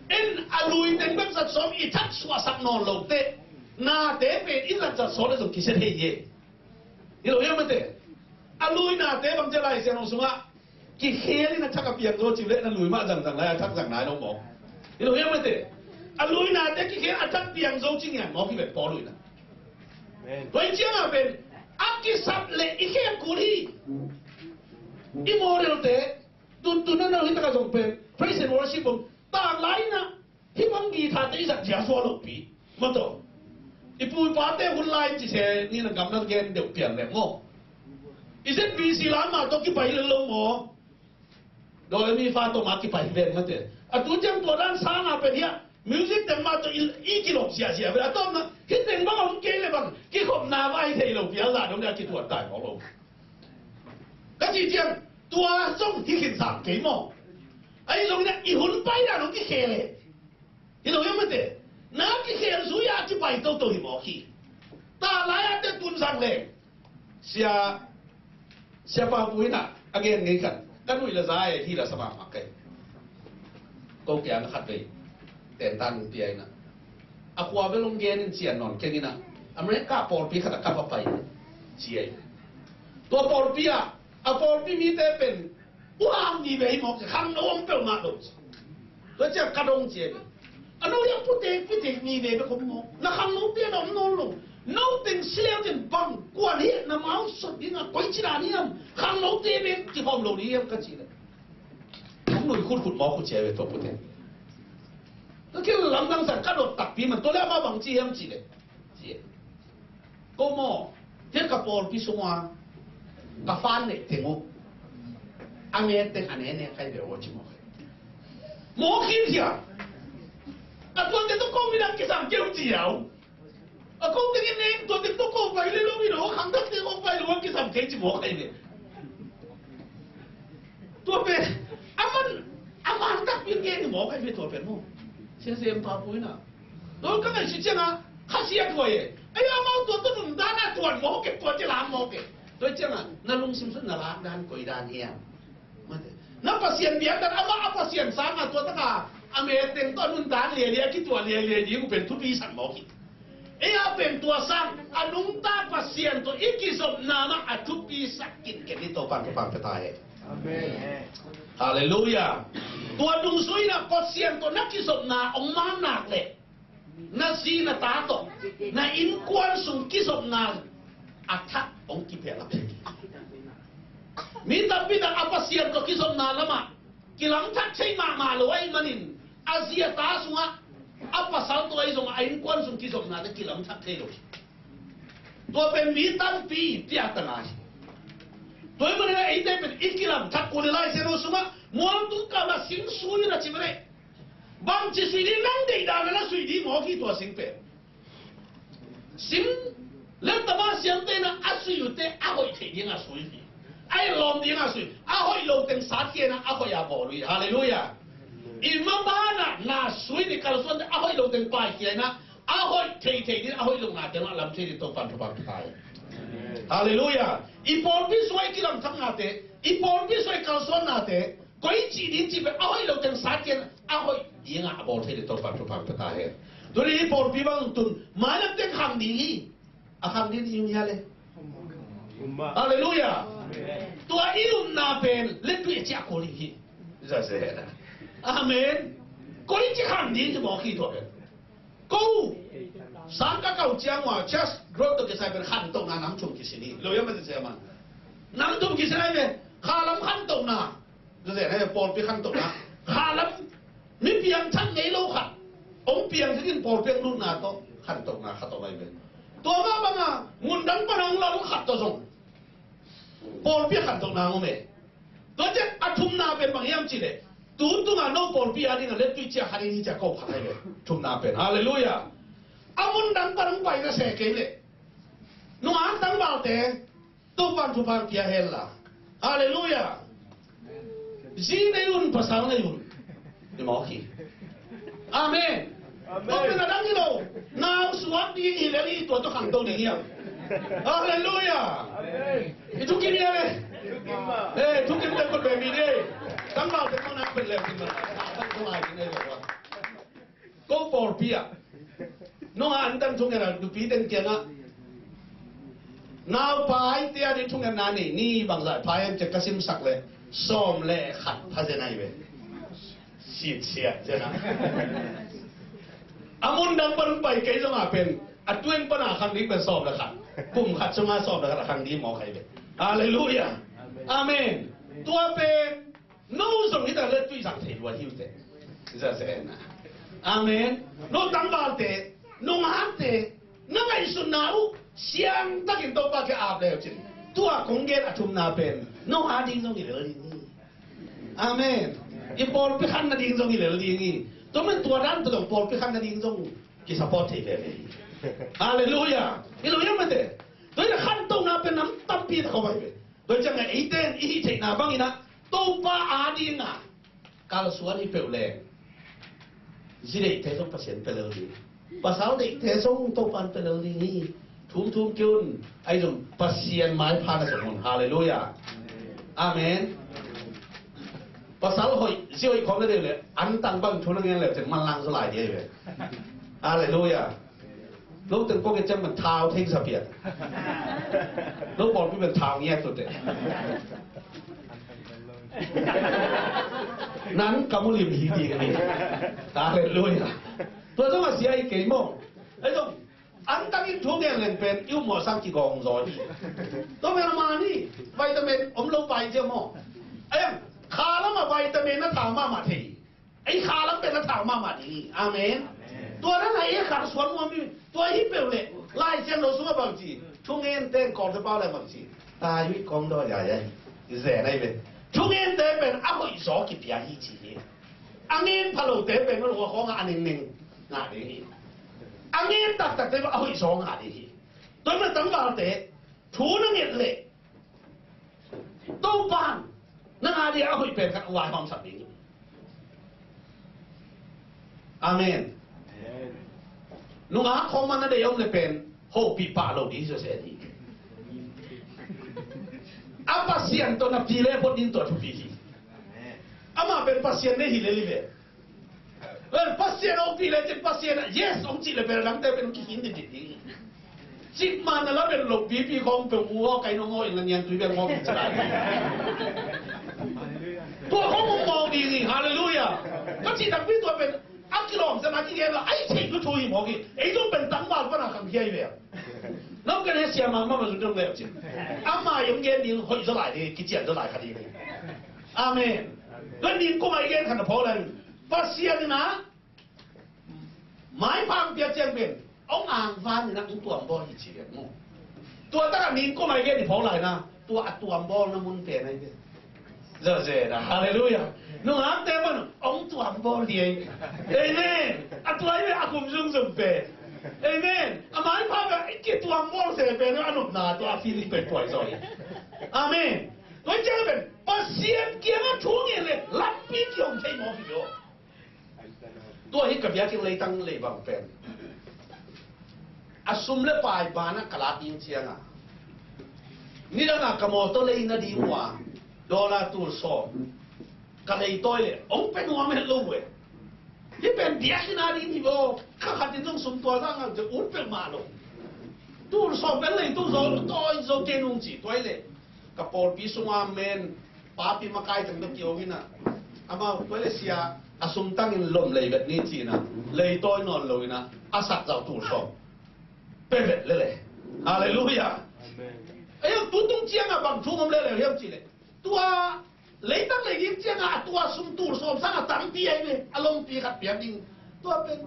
En a lui teng bek zat sawm i thak suahsak nawn lote nate pen i zat zat sawm le zong kisia thei hi. Hi lo hiam mate. A lui nate bang cia Lai Siangtho sungah kikhel in a thak a piang zo ci uh leh na lui mah zangzang lai a thak zang nai lo maw. Hi lo hiam mate. A lui nate kikhel a thak piang zo ci ngian maw ki vet pawl lui na. Amen. Tua hi ciangah pen a kisap le i khem kul hi. I modelte tuntun na no hi taka zong pen praise and worship om. Tanglai na hi bang guitar te i zat zia sua lo pi. Mato i pu i pa te hun lai ci se ni na gam na gen deuh pian le mo. I zet pi si lam ma to kipai le lo mo. Dawi mi fa tawh mah kipai ven mate. A tu ciang tua dan sang a pen hiah music teng mah tawh i, i kilawp siasia ve. A tawpna hih teng bang a hong kei le bang kikhopna vai thei lo pial dan dong le a kituat tai mawk lo. Ka cih ciang tua zong hi khin sam kei maw? Ahi zongin ah i hun pai dan hong kikhel e. Hi lo hiam mate. Na kikhel zui a kipai toto hi mawk hi. Ta lai a te tun sang le. Sia, sia pa pu in ah a gen ngei khat ka nuih la za e hi la sa mahmah kei. Ko kiang khat vei tentan pia in ah a khua bel hong gen in cian nawn keng in ah America pawlpi khat a ka va pai ci ei. Tua pawlpi ah a pawlpi mite pen uang ni vei mawk khang no om peuhmah lo. Tua ciang ka dong ciang a no yang putek pitek ni ve bek om maw? Na khang no te na om nawn lo. No teng sileu ten bang kuan hi na mau sot ding a koi ci dan hiam? Khang no te bek kihawm lo ni hiam ka ci le. Hong nui khut khut mawk khut cia ve tua putek. Ka kil lamdang san ka dot takpi man tua le ama bang ci hiam ci le. Ci e. Ko maw, tia ka pawlpi sungua ka fan neih teng uh a nge teng a ne ne kai ve aw ci maw. Maw khin cia. A tuan te to ko mi dang kisam keu ci au. A ko teng in ne tuan te to ko pai le lo mi lo khang dak te ko pai lo kisam kei ci maw kai ve. Tua pen a man a man tak pi nge ni maw kai ve tua pen maw. Sia sem tua pui na. Tua ka ngai si ciang a kha sia tua ye. Ai amau tua tua nundan a tuan maw kep tua ci lam maw kep. Tua ciang a na lungsim sun na lak dan koi dan hiam. Mate. Na Pasian biak dan ama a Pasian sang a tua taka a me teng tua nundan lia lia ki tua lia lia ding uh pen thupi sang maw ki. Ei a pen tua sang a nungta Pasian tua i kizopna mah a thupi sak kinken i Topan thupang pia ta he. Amen. Halleluia. Tua nungzuina Pasian tua na kizopna ong man nak le na zi na ta tawh na innkuan sung kizopna a thak ong kipia lak. Mi tampi tak a Pasian tua kizopna lamah kilamthak thei mahmah lo ahih manin a zi a ta sungah a pasal tua ahi zongah a innkuan sung kizopna te kilamthak thei lo. Tua pen mi tampi piakta ngai. Tua ahih manin a eite pen i kilamthak kul i Lai Siangtho sungah mualtung kamah sing sui na ci mah leh bangci sui ding nang deih dan a na sui ding maw ki tua sing pen. Sing le tama siamte na a sui uh te a hoih theih ding a sui hi. A i lawm ding a sui a hoih lo teng satkhia na a hoih a bawl uh hi. Halleluia. I ma bana na sui ni kalsuan te a hoih lo teng paikhia na a hoih thei thei ding a hoih lo na te ma lam thei ding Topan thupang thupang. Halleluia. I pawlpi suai kilamthak na te i pawlpi suai kalsuan na te koi cih ding cih pen a hoih lo teng satkhia na a hoih ding a a bawl thei ding Topan thupang pia ta hen. Tuni hi pawlpi bang tun mailam teng khang ding hi. A khang ding hi hia le. Halleluia. Tua i lumna pen le tui a ciah kul hi. Amen. Koi ci khang ding hi mawk hi tua pen. Ko sang ka kau ciang ua church growth to kisai pen khantohna nam thum kisin hi. Lo yam a sese man nam thum kisin ai pen khalam khantohna. Zuzeh na pawlpi khantohna khalam mi piangthak ngei lo khat ong piangthak in pawlpi ang lutna tawh khantohna khat ong ai ve. Tua mah banga mundang pan ang lal khat tawh zong pawlpi a khantohna ang om e. Tua ciah a thumna pen bang hiam cih leh tu tunga no pawlpi a ding a lettui ciah khat in hi ciah ko khat ai ve. Thumna pen halleluia. A mundang pan ang pai na se kei leh nung ang tangvalte Topan thupha pia hen la. Halleluia. Zi nei un pasal nei un. Ni mawk hi. Amen. Amen. Tua pen a dang hi lo. Nau suak ding hi le ni tua tua khangto ding hiam. Halleluia. Amen. I thukim hia le. Thukim ma. Eh, thukim te kot be mi de. Tangval te ko nang pen le kim ma. Tang ko lai ding nei lo wa. Ko pawlpi ah nong a antan thungetna nupi teng kiangah naupai te a ding thungetna nei ni bangzah pha hiam cih ka simsak leh sawm le khat pha zen ahi ve. Sitsiat zen a a mundang pan pai kei zongah pen A tuin pana khang ding pen sawm le khat. Kum khat sunga sawm le khat a khang ding mawk ahi ve. Halleluiah. Amen. Tua pen no zong hita le tuisak thei lua hi uh teh. Amen. No tangvalte, no ngakte, na ngaihsutna uh siangtakin Topa kiang ap le uh cin, tua kong gen a thumna pen no a ding zong hi lel ding hi. Amen. I pawlpi khan nading zong hi lel ding hi. Tua man tua dan tawh zong pawlpi khan nading zong kisupport thei veve hi. Halleluiah. Hi lo hiam mate. Tua hi a khantohna pen nam tampi tak a om ahi ve. Tua ciangin eite in i hih theihna bangin ah Topa a dinga kalsuan hi peuh leng, zi deihte zong Pasian pia lel ding. Pasal deihte zong Topa in pia lel ding hi. Thumthum kei un. Ahi zong Pasian maipha na zong un. Halleluiah. Amen. Pasal hoih, zi hoih khawng na deih leh, antang bang thu na ngen leh, manlang zaw lai ding hi ve. Halleluiah. No teng pawh kei ciang man thau theng sa pian. No pawlpi man thau ngiat tute. Nan ka mu lim hi ding ni. Halleluiah. Tua zong a sia hi kei maw. Ei zong, antangin thu ngen leng pen i um mawh sang kigawng zaw hi. Tua pen a man hi. Vitamin om lo pai cia maw. Ei, kha lam a vitamin na thau mahmah thei. Ei kha lam pen a thau mahmah ding hi. Amen. Tua dan a ei kha suan nuam hi. Tua hi peuh leh Lai Siangtho sungah bang ci, thungen teng kawng te pau lai bang ci, tai uh i kawng daw yai ai. I zen ai ve. Thungente pen a hoih zaw kipia hi ci hi. A ngen phalote pen a lua khawngah a ningning ngah ding hi. A ngen taktakte pen a hoih zaw ngah ding hi. Tua pen tangvalte thu na nget leh Topan nang a dia a hoih pen khat a vaihawmsak ding hi. Amen. Nungak khawng man na deih om le pen hopih pah lo ding hi Joseph hi. A Pasian tawh na pi le phot ding tua thupi hi. Amah pen Pasian nei hi le li ve. Vel, Pasian hong pi le cin Pasian ah yes hong cih le pen a dangte pen hong kihin didit ding hi. Cikmah na la pen lo pipi khawng pen uh aw kai nong aw in la nian tui pen hong in ci lai. Tua khawng hong mawk ding hi. Halleluiah. Ka cih takpi tua pen a kilawm sa na kigen la ai thei tu thu hi mawk hi. Ei zong pen tangval pan a khang hiai ve. Nong ken he sia mang mama zun dong le cin. Ama yong gen ding hoih zaw lai ding kician zaw lai kha ding hi. Amen. Tua ning kum ai gen khan a phaw lai. Pasian in a maipha hong piak ciang pen hong angvan in a hong tuambawl hi ci lian mu. Tua takah ning kum ai gen i phaw lai na tua a tuambawlna mun pen ai ve. Zazena, halleluiah. Nungakte man hong tuambawl hi ai. Amen. A tua ai ve a kum zungzung pen. Amen. A maipha pen i kituambawl se pen a nopna tua a feeling pen tuai zaw hi. Amen. Tua ciang pen Pasian kiangah thu ngen le lampi kihong thei mawk hi lo. Tua hi ka biakinn leitang leibang pen a sum le pai banah ka lak ding cianga nidanga ka mawtaw lei nading uh a dollar tul sawm ka leitawi le hong pe nuam het lo uh e. Hih pen biakinn a ding hi baw kha khatin zong sum tua zanga ut peuhmah lo. Tul sawm pen lei tul zaw tawi zaw kei nung ci tuai le ka pawlpi sunga men papi makai teng bek kio ina amau tuai le sia a sumtangin lom lei vet ni cina leitawi nawn lo ina a sak zau tul sawm pe vet lele. Halleluiah. Ei tu tung cianga bang thu ngom lele hiam ci le tua leitang lei ding cianga a tua sum tul sawm sang a tampi ai ve a lompi khat piak ding tua pen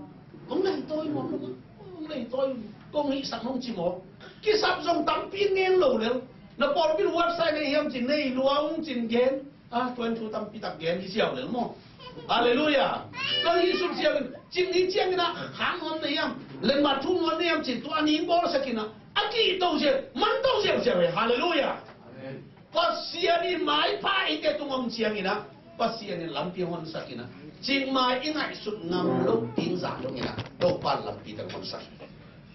hong leitawi nuam lo hong leitawi kong hihsak nong ci maw. Kisap zong tampi ngen lo lel na pawlpi website nei hiam cin nei lua hong cin gen a tua in thu tampi tak gen hi siau lel maw. Halleluiah. Tua hih sum siau in cin ni ciangin a khang nuam nei hiam lengmat thu nuam nei hiam cin tua a ning bawlsak in a a kihto siau man to siau siau e. Halleluiah. Pasian in maipha eite tung om ciangin ah Pasian in lampi honsak in ah cikmai i ngaihsut ngam lo ding zah dongin ah Topa in lampi teng honsak.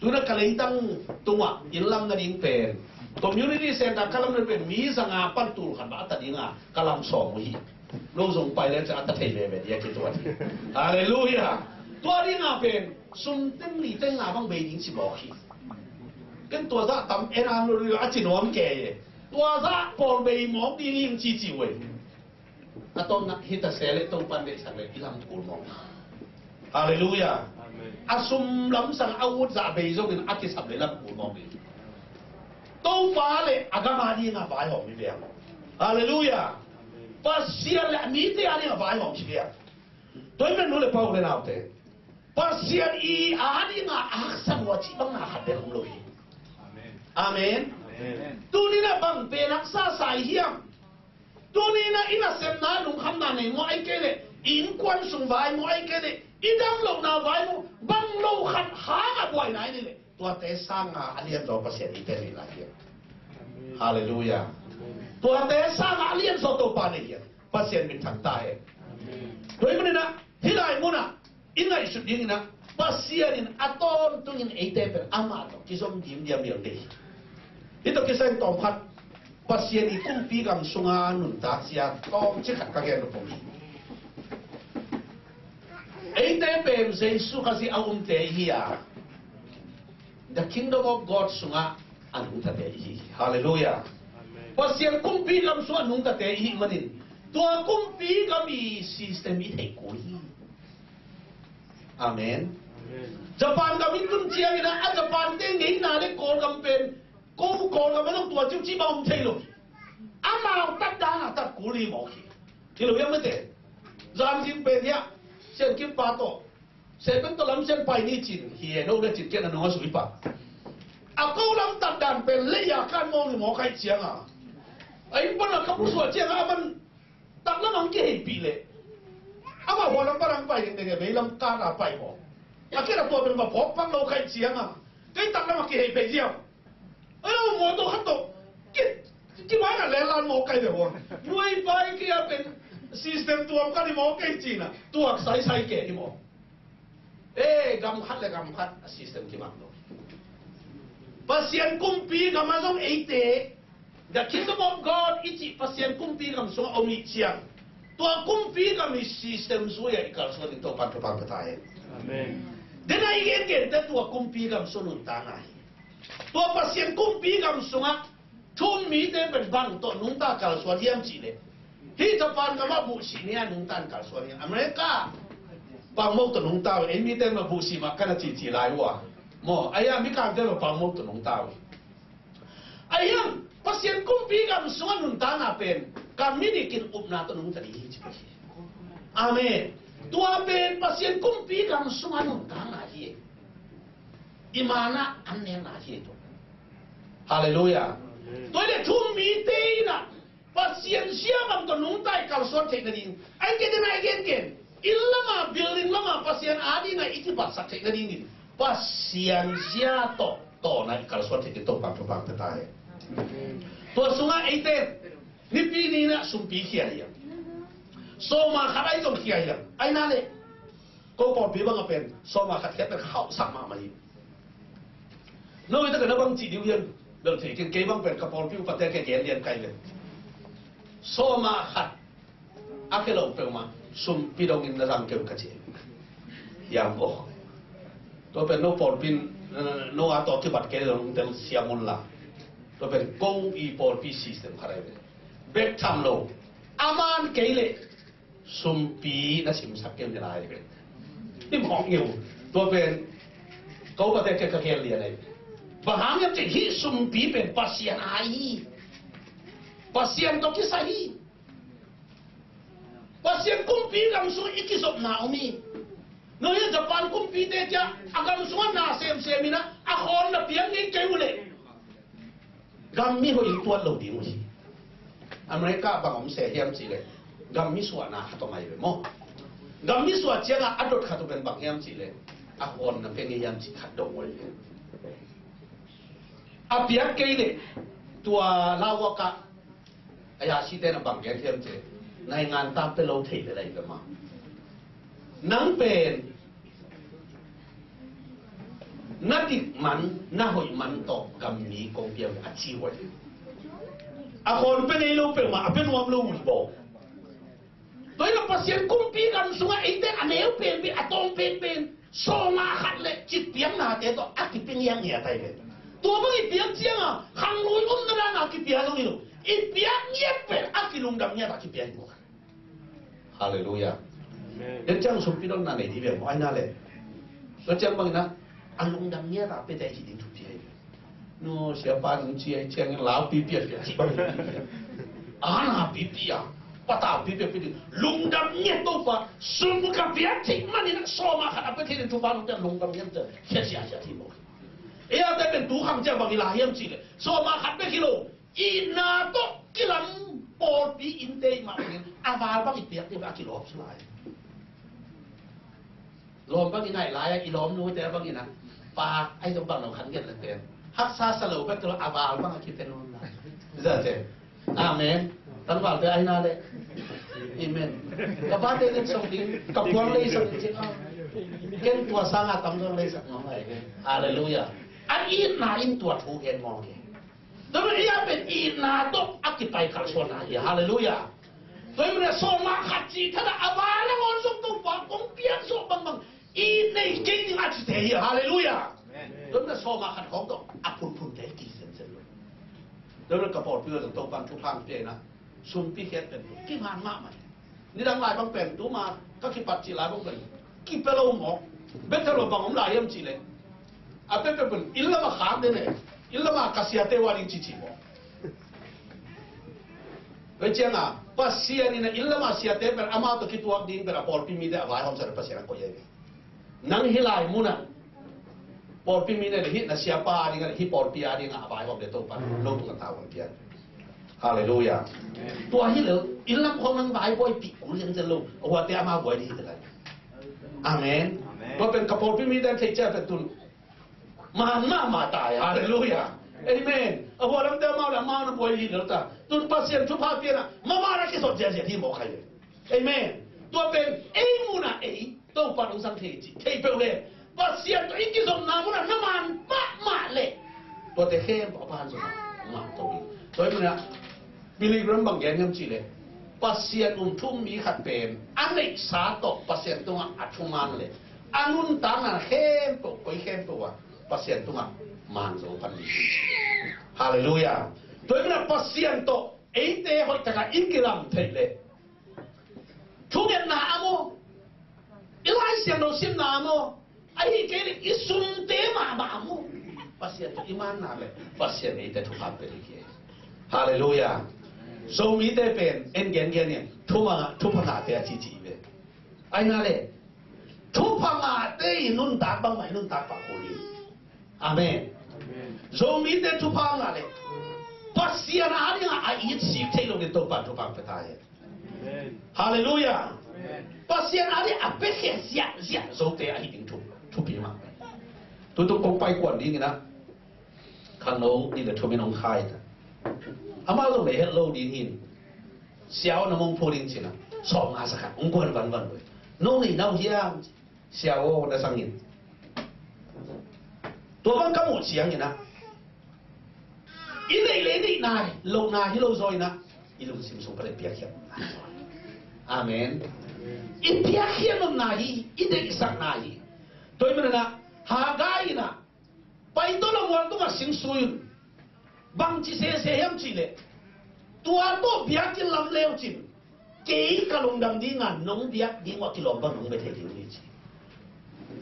Tuna ka leitang tungah inn lam nading pen community center ka lam nading pen mi zanga pan tul khat bah a ta dinga ka lam sawm uh hi. Lo zong pai le ca a ta thei veve dia kituat hi. Halleluiah. Tua dinga pen sum teng li teng nga bang bei ding ci bawk hi. Ken tua zah tam en an lo a ci nuam kei e. Tua zah pawl bei mawk ding hi hong ci ci uh e. A tawmna hita se le Topan deihsak le i lam kul mawk. Halleluiah. A sum lamsang a ut zah bei zongin a kisam le lam kul mawk ding. Topa le a gam a dingah vaihawm hi ve. Halleluiah. Pasian le a mite a dingah vaihawm hi ve. Tua hi man nu le pa u le naute, Pasian i a dingah a haksa lua cih bang na khat bel om lo hi. Amen. Tuni-in a bang pen haksa sa i hiam? Tuni-in a i nasepna lungkhamna nei maw, ahih kei leh i innkuan sung vai maw, ahih kei leh i dam lohna vai maw, bang lo khat hang a buaina i neih leh, tuate sangin a lianzaw Pasian i te nei lai hiam? Halleluiah. Tuate sangin a lianzaw Topa nei hiam? Pasian min thang ta hen. Tua hi manin a, hih lai munah i ngaihsut dingin a, Pasian in a tawntungin eite pen amah tawh kizom diamdiam ding hi. Hih tawh kisai tawmkhat, Pasian i kumpi gam sunga nuntak zia tawmcik khat ka gen lupong hi. Eite pen Jesu Khazih a umte i hi a, the kingdom of God sungah a nungtate i hi. Halleluiah. Pasian kumpi gam sungah a nungtate i hih manin, tua kumpi gam i system i theih kul hi. Amen. Japan gam i tun ciangin a, a Japan te ngeina le Kawlgam pen, ko Kawlgam a zong tua ciuci bang om thei lo hi. Amau tat dan a tat kul hi mawk hi. Hi lo hiam mate? Zan zing pen hiah Sian Kim pa tawh, Sian Kim tawh lam Sian pai ni cin hi e, no le cin kian a nung a sui pa. A ko lam tat dan pen lei a kan mawng hi mawk ahih cianga, a inn pan a ka pusuah cianga a man taklam ang kiheipih leh, amah hualam parang pai dengdeng e, veilam kan a pai maw? A kira tua pen va phawk phak lo khaih cianga, kei taklam a kihei phei ziau. Ai lo maw, tua khat tawh ki, ki bai na lelan maw kai ve huang. Nuai pai kia pen system tuam ka ni maw kei cina, tuak sai sai ke ni maw? E, gam khat le gam khat a system kibang lo. Pasian kumpi gam a zong eite, the kingdom of God i cih Pasian kumpi gam sungah om ih ciang, tua kumpi gam i system zui-ah i kalsuan in Topan thupha pia ta hen. Amen. Dena i gengente tua kumpi gam sung nuntakna hi. Tua Pasian kumpi gam sungah thu-um mite pen bang tawh nungta kalsuan hiam cihleh, hih Japan gamah buhsih ni-a nungta in kalsuan hiam? America pangmok tawh nungta uh, ei mite mah buhsih mah kana cici lai uh a, maw, ahi a Mikangte mah pangmok tawh nungta uh. Ahi hang Pasian kumpi gam sungah nuntakna pen ka minikin upna tawh nungta ding hi ci hi. Amen. Tua pen Pasian kumpi gam sungah nuntakna hi. I manah an nekna hi tua. Halleluiah. Tua hi leh thu-um mite in ah Pasian zia bang tawh nungta i kalsuan theih nading, ai ke dena i gengen, inn lama, building lama Pasian a dingah i kipatsak theih nadingin Pasian zia tawh tawna i kalsuan theih ding Topa thupha pia ta hen. Tua sungah eite nipi ni-in ah sumpi khia hi a, sawma khat ai zong khia hi a, ai na leh ko pawlpi bangah pen sawma khat khia pen khauhsak mahmah hi. No hi takah na bang cih ding uh hian bel thei keng, kei bang pen ka pawlpi upate ke gen lian kai pen, sawma khat a ke lo peuhmah sumpi dongin na zang keu ka ci. Hiam aw. Tua pen no pawlpi in, eh, no a tawh kibat kei lo nung tel siam un la. Tua pen ko i pawlpi system khat ai ve. Bek tham lo. A man kei leh sumpi na simsak keu ni lai ve. Hi mawk ngeu. Tua pen ko pate ke ka khel lian ai. Bang hang hiam cih hih sumpi pen Pasian a hi. Pasian tawh kisai hi. Pasian kumpi gam sung i kizopna om hi. No hi Japan kumpite kia a gam sungah na semsem in ah a khawn na piang ngei kei uh leh gam mi hoih in tuat lo ding uh hi. America bang om se hiam cihleh gam mi suahna khat om ai ve maw. Gam mi suah ciangah a dot khat uh pen bang hiam cihleh a khawn na piang ngei hiam cih khat dong uh ai ve. A piak kei leh tua lauak ah a yasite na bang gen hiam cih leh naingan tang pe lo thei leh lai ve maw. Nang pen na dik man na hoih man tawh gam mi kong piang a ci uh a ci. A khawn pe ngei lo peuhmah a pe nuam lo uh hi baw. Tua hi lo Pasian kumpi gam sungah eite a neu penpen a tawng penpen sawma khat le citpiaknate tawh a kipia ngiatngiat ai ve. Tua bang i piak ciangah khanglui omna dana kipia lo hi lo. I piak ngiat pen a kilungdam ngiat a kipia hi lo. Halleluiah. Amen. Dek ciang sumpi donna nei dih ve maw ai na le. Tua ciang bangin a, a lungdam ngiat a piate hi ding thupi hi. Nu siapa nung ci a hi ciangin lau pipi a pia hi bangin a, na pipi a, pata pipi a pia ding. Lungdam ngiat Topa, sum ka pia thei manin a sawma khat a pia thei ding thupha nung te lungdam ngiat te khia sia sia thei mawk. E a te pen tu khang cia bang i la hiam ci le, sawma khat pia hi lo. Itna tawh kilam pawlpi innte i mah bangin a val bang i piak ding a kilawp sa lai. Lawm bang i ngaih lai-a i lawm nuite bangin a, pa ai zong bang lo khan ngen le pen haksa sa lo bek tawh a val bang a kipia nuam lai. Zate. Amen. Tangvalte ai na le. Amen. Ka pate len song ding, ka puang lei song ding. Ken tua sanga tam dong lei sak ngawng ai. Halleluia. An itna in tua thu gen ngawng ke. Tua i a pen itna tawh a kipai kalsuanna hi. Halleluia. Tua i muna sawma khat ci thada a val a ngawn zong Topa kong piak sawh bangbang i nei kei ding a cite hi. Halleluia. Amen. Tua i muna sawma khat khawng tawh a phunphun kei kisiansian lo. Tua i muna ka pawlpi lo zong Topa thupha pia ina sumpi khiat pen kingan mahmah. Nidang lai bang pen tuma ka kipat cih lai bang pen kipia lo mawk. Bethel lo bang om lai hiam cih leh a pia pia pen inn lama khak den e. Inn lama ka siate uh a ding cici mawk. Tua cianga Pasian in a inn lama siate pen amau tawh kituak ding pen a pawlpi mite a vaihawmsa le Pasian a koih ahi ve. Nang hih lai munah pawlpi mi nei le hih na siapa a dingah le hih pawlpi a dingah a vaihawm le Topa lo tungah tavuan pian. Halleluia. Tua hi lo, inn lam khawng nang vaibuai pih kul lian zel lo, a huate amau buai ding hi te lai. Amen. Amen. Tua pen ka pawlpi mi dan thei cia pen tun man mahmah tai. Halleluia. Amen. A hua lamte amau le amau na buai hi lo ta. Tun Pasian thupha pianah mama na kisot ziazia hi mawk hai. Amen. Tua pen ei munah ei Topa hong sang thei ci thei peuh le Pasian tawh i kizopna munah na man mahmah le tuate khempeuh a pan zong ngah to ding. Tua hi munah Billy Graham bang gen hiam cih leh Pasian um thum mi khat pen a neihsa tawh Pasian tungah a thuman le a nuntakna khempeuh koi khempeuh ah Pasian tungah man zo pan ding. Halleluia. Tua hi munah Pasian tawh eite hoih takah i kilam theih leh thungetna a maw, i Lai Siangtho simna a maw, ahi kei leh i sumte mahmah a maw, Pasian tawh i manna le Pasian eite thupha pia ding hi. Halleluia. Zomite pen en gengen in thupha ngah, thupha ngahte a cici ve. Aina le thupha ngahte i nuntak bangmah i nuntak pah kul hi. Amen. Zomite thupha ngah le Pasian a dingah a it sik thei lo ding Topa thupha pia ta hi. Halleluia. Pasian a ding a piakhia ziahziah zote ahi ding thu, thupi mah. Tutung kong pai kuan ding inah khangno nih le thum in hong khai ta. Amau zong le het lo ding hin sia aw na mong phu ding cinah sawm nga sa khat hong kuan vanvan lo. No nei nau hiam sia aw na sangin. Tua bang ka muh cianginah i neih le i neihna lohna hi lo zaw inah i lungsim sung pan i piakkhiat nopna hi zaw. Amen. I piakkhiat nopna hi, i deihsakna hi. Tua hi mananah Hagai inah pai tawh lamual tungah sing sui un. Bangci sese hiam cihleh tua tawh biakinn lam leucin kei ka lungdam dinga nong biak ding uh a kilawm bang nong bia thei ding hi ci.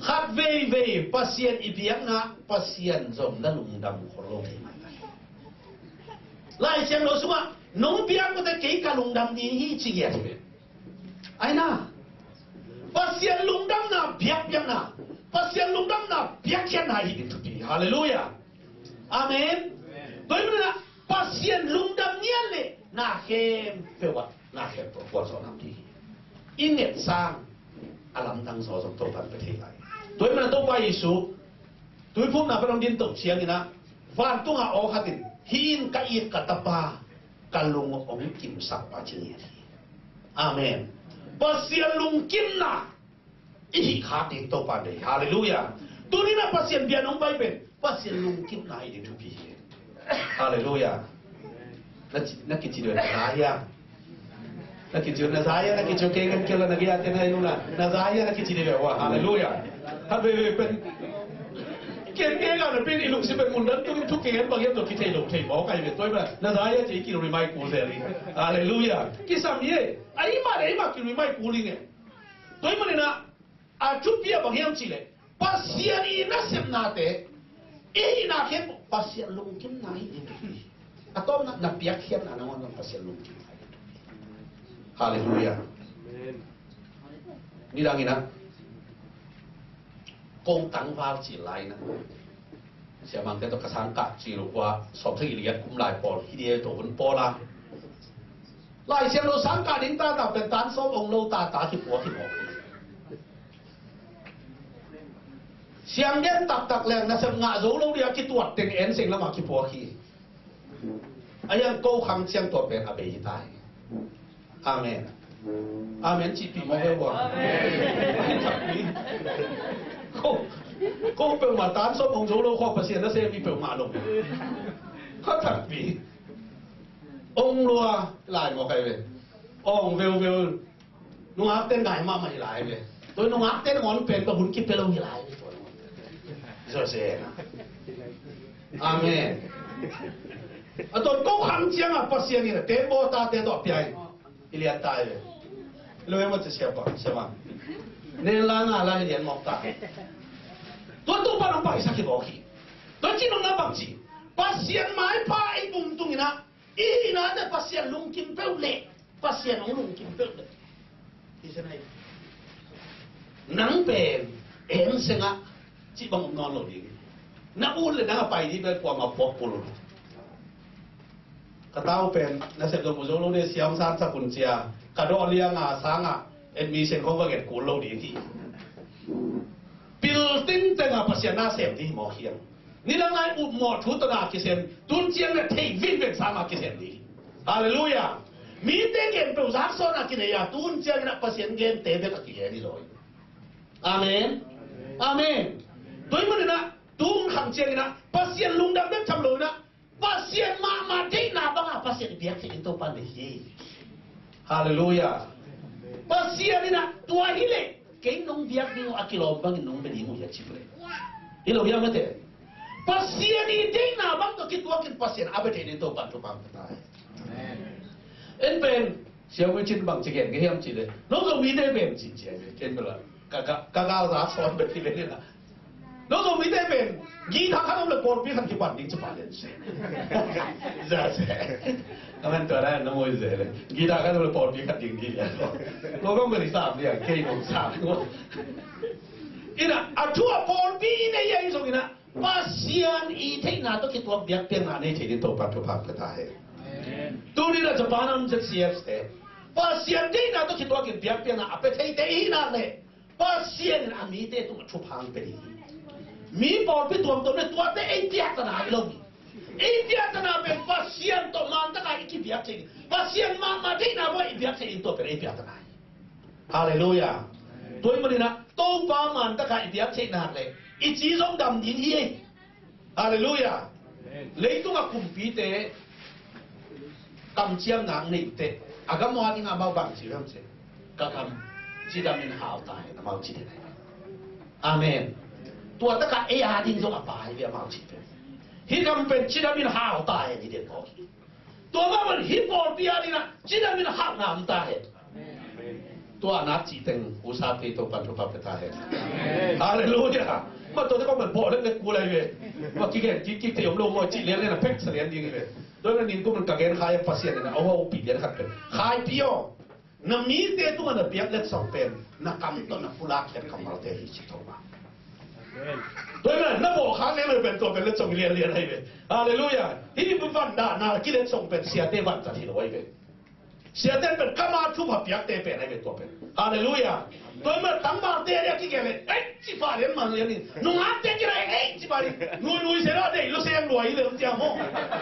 Khat veivei Pasian i biakna Pasian zong na lungdam khol lo thei mah. Lai Siangtho sungah nong biak uh teh kei ka lungdam ding hi ci ngiat hi ve. Aina Pasian lungdamna biakpiakna Pasian lungdamna biakkhiatna hi ding thupi. Halleluia. Amen. Tua hi manah Pasian lungdam ngiat le na khempeuh ah na khempeuh puanzawh nam ding hi. I nget sang a lamdang zaw zong Topan pia thei lai. Tua hi manah Topa Jesu tuiphumna pan hong din toh cianginah vantung ah aw khat in hih in ka it ka tapa ka lung hong kimsak pa ci ngiat hi. Amen. Pasian lungkimna i hih khak ding Topa deih. Halleluia. Tuninah Pasian bia nong pai pen Pasian lungkimna hi ding thupi hi. Halleluia. Na ci, na kici deuh na za hia. Na kici na za hia, na kici kei kan kela na gia tena iluna. Na za hia, na kici deuh wa. Halleluia. Khat veivei pen ken kei la na pen i lungsim pen mun dan tu thu kei kan bang hiam to kithei lo thei mawk ai ve toi ba. Na za hia ci ki ri mai ku zeli. Halleluia. Kisam ye. Ai ma le ma ki ri mai ku li nge. Tua hi manina a thupi a bang hiam cihleh Pasian i nasepnate i hihna khempeuh Pasian lungkimna hi ding hi. A tawpna na piakkhiatna nangawn zong Pasian lungkimna hi. Halleluiah. Nidang inah kong tangval cil lai inah siamangte tawh ka sangkah cil uh khua sawmsagih le giat kum lai pawl hi ding tawh hun pawl a, Lai Siangtho sangkah ding tata pen tan sawm ong lo tata kipuak hi mawk hi. Sianggen taktak leng nasep ngah zo lo dia kituat teng enseng lamah kipuak hi. A hiang ko khang ciang tua pen a bei hi ta hi. Amen. Amen cihpih mawk ve ua. Amen. Ko, ko peuhmah tan sawm ong zo lo khawk Pasian na sem mi peuhmah lo. Kha takpi. Ong lua lai mawk ai ve. Ong veuveu. Nungakte ngai mahmah hi lai ve. Tua nungakte nangawn pen ka hun kipia lo hi lai ve. Tua nangawn. Jose. Amen. A ton ko khang ciangah Pasian in a tembaw tate tawh a pia in. I lian ta hi ve. Lo em a ci siapa, siapa. Nen la nga la i lian mawk ta. Tua tu pa nong paisak hi mawk hi. Tua ci nong na bang ci. Pasian maipha ei bum tung inah i hinate Pasian lungkim peuh le Pasian hong lungkim peuh le. Hi se nai. Nang pen em sengah cih bang om nawn lo ding. Na ut le nang a pai dih pen kuamah puak kul. Ka tau pen nasep zong mu zo lo deh siam san sakun cia ka dawh lianga sangah admission khong va nget kul lo ding hi. Pil tingtengah Pasian na sem dih hi mawk hiam? Nidang lai upmawh thu tawh na kisem tun ciang na theih vinven sangah kisem dih hi. Halleluiah. Mite gen peuh zaksawnah kinei a tun ciang inah Pasian gente bek a kigen hi zaw hi. Amen. Amen. Tua hi maninah tun khang ciang inah Pasian lungdam bek tham lo inah Pasian mahmah deihna banga Pasian i biak theih in Topan deih hi. Halleluiah. Pasian inah tua hileh kei nong biak ding uh a kilawm bangin nong bia ding uh hi a ci uh le. Hi lo hiam mate. Pasian i deihna bang tawh kituakin Pasian a bia theih in Topan thupha pia ta hi. En pen Siavuicin bang ci gen ka hiam cih leh nong Zomite pen cih ciang ken bela ka ka ka gau za sawn bek hi ve ni la. Nong Zomite pen guitar khat om le pawlpi khat kipan ding ci pa lian se. Za se. Ka man tua lai na moi ze le guitar khat om le pawlpi khat ding ding lian. Lo kong beli sam lian kei nong sam. Ina a thu a pawlpi i nei a i zong ina Pasian i theihna tawh kituak biakpiakna nei thei ding Topa thupha pia ta hen. Tuni na Japan a om Z C F te Pasian theihna tawh kituakin biakpiakna a pia theite i hihna le Pasian in a mite tungah thupha pia ding hi. Mi pawlpi tuamtuam le tuate ei piakna hi lo hi. Ei piakna pen Pasian tawh mantaka i kibiak thei ding. Pasian mahmah theihna bawh i biak thei ding tua pen ei piakna hi. Halleluiah. Tua hi maninah Topa mantaka i biak theih nak le i ci zong dam ding hi ei. Halleluiah. Leitung a kumpite kamciamna ang neih teh a gam a ding amau bang ci hiam cih ka kam cidam in hau ta hen amau ci ding. Amen. Tua taka ei a ding zong a pai ve amau ci pen hih kam pen cidam in hau ta hen hi den mawk hi. Tua mah bang hih pawlpi a dingah cidam in hauhna om ta hen. Tua nak cih teng usa tei Topan thupha pia ta hen. Halleluiah. Ma tua te kong bang bawh lek lek kul lai ve. Ma kigen kik kik tei om lo maw cih lian lian a pek sa lian ding hi ve. Tua na nin kum ka gen khai Pasian in a aw aw pi lian khat pen khai pi aw. Na mite tungah na biak letsong pen na kam tawh na pulak khiat kammalte hi ci tho ba. Tua hi na na bawh khak leng lo pen tua pen letsong lianlian ahi ve. Halleluiah. Hih van dahna kiletsong pen siate vanzat hi lo ahi ve. Siate pen kama thupha piakte pen ahi ve tua pen. Halleluiah. Tua hi na tangvalte a kigen le ei ci pah lian man lian in nungakte kira ei ci pah lian nuinui se lo a deih lo seng lua hi le om cia maw.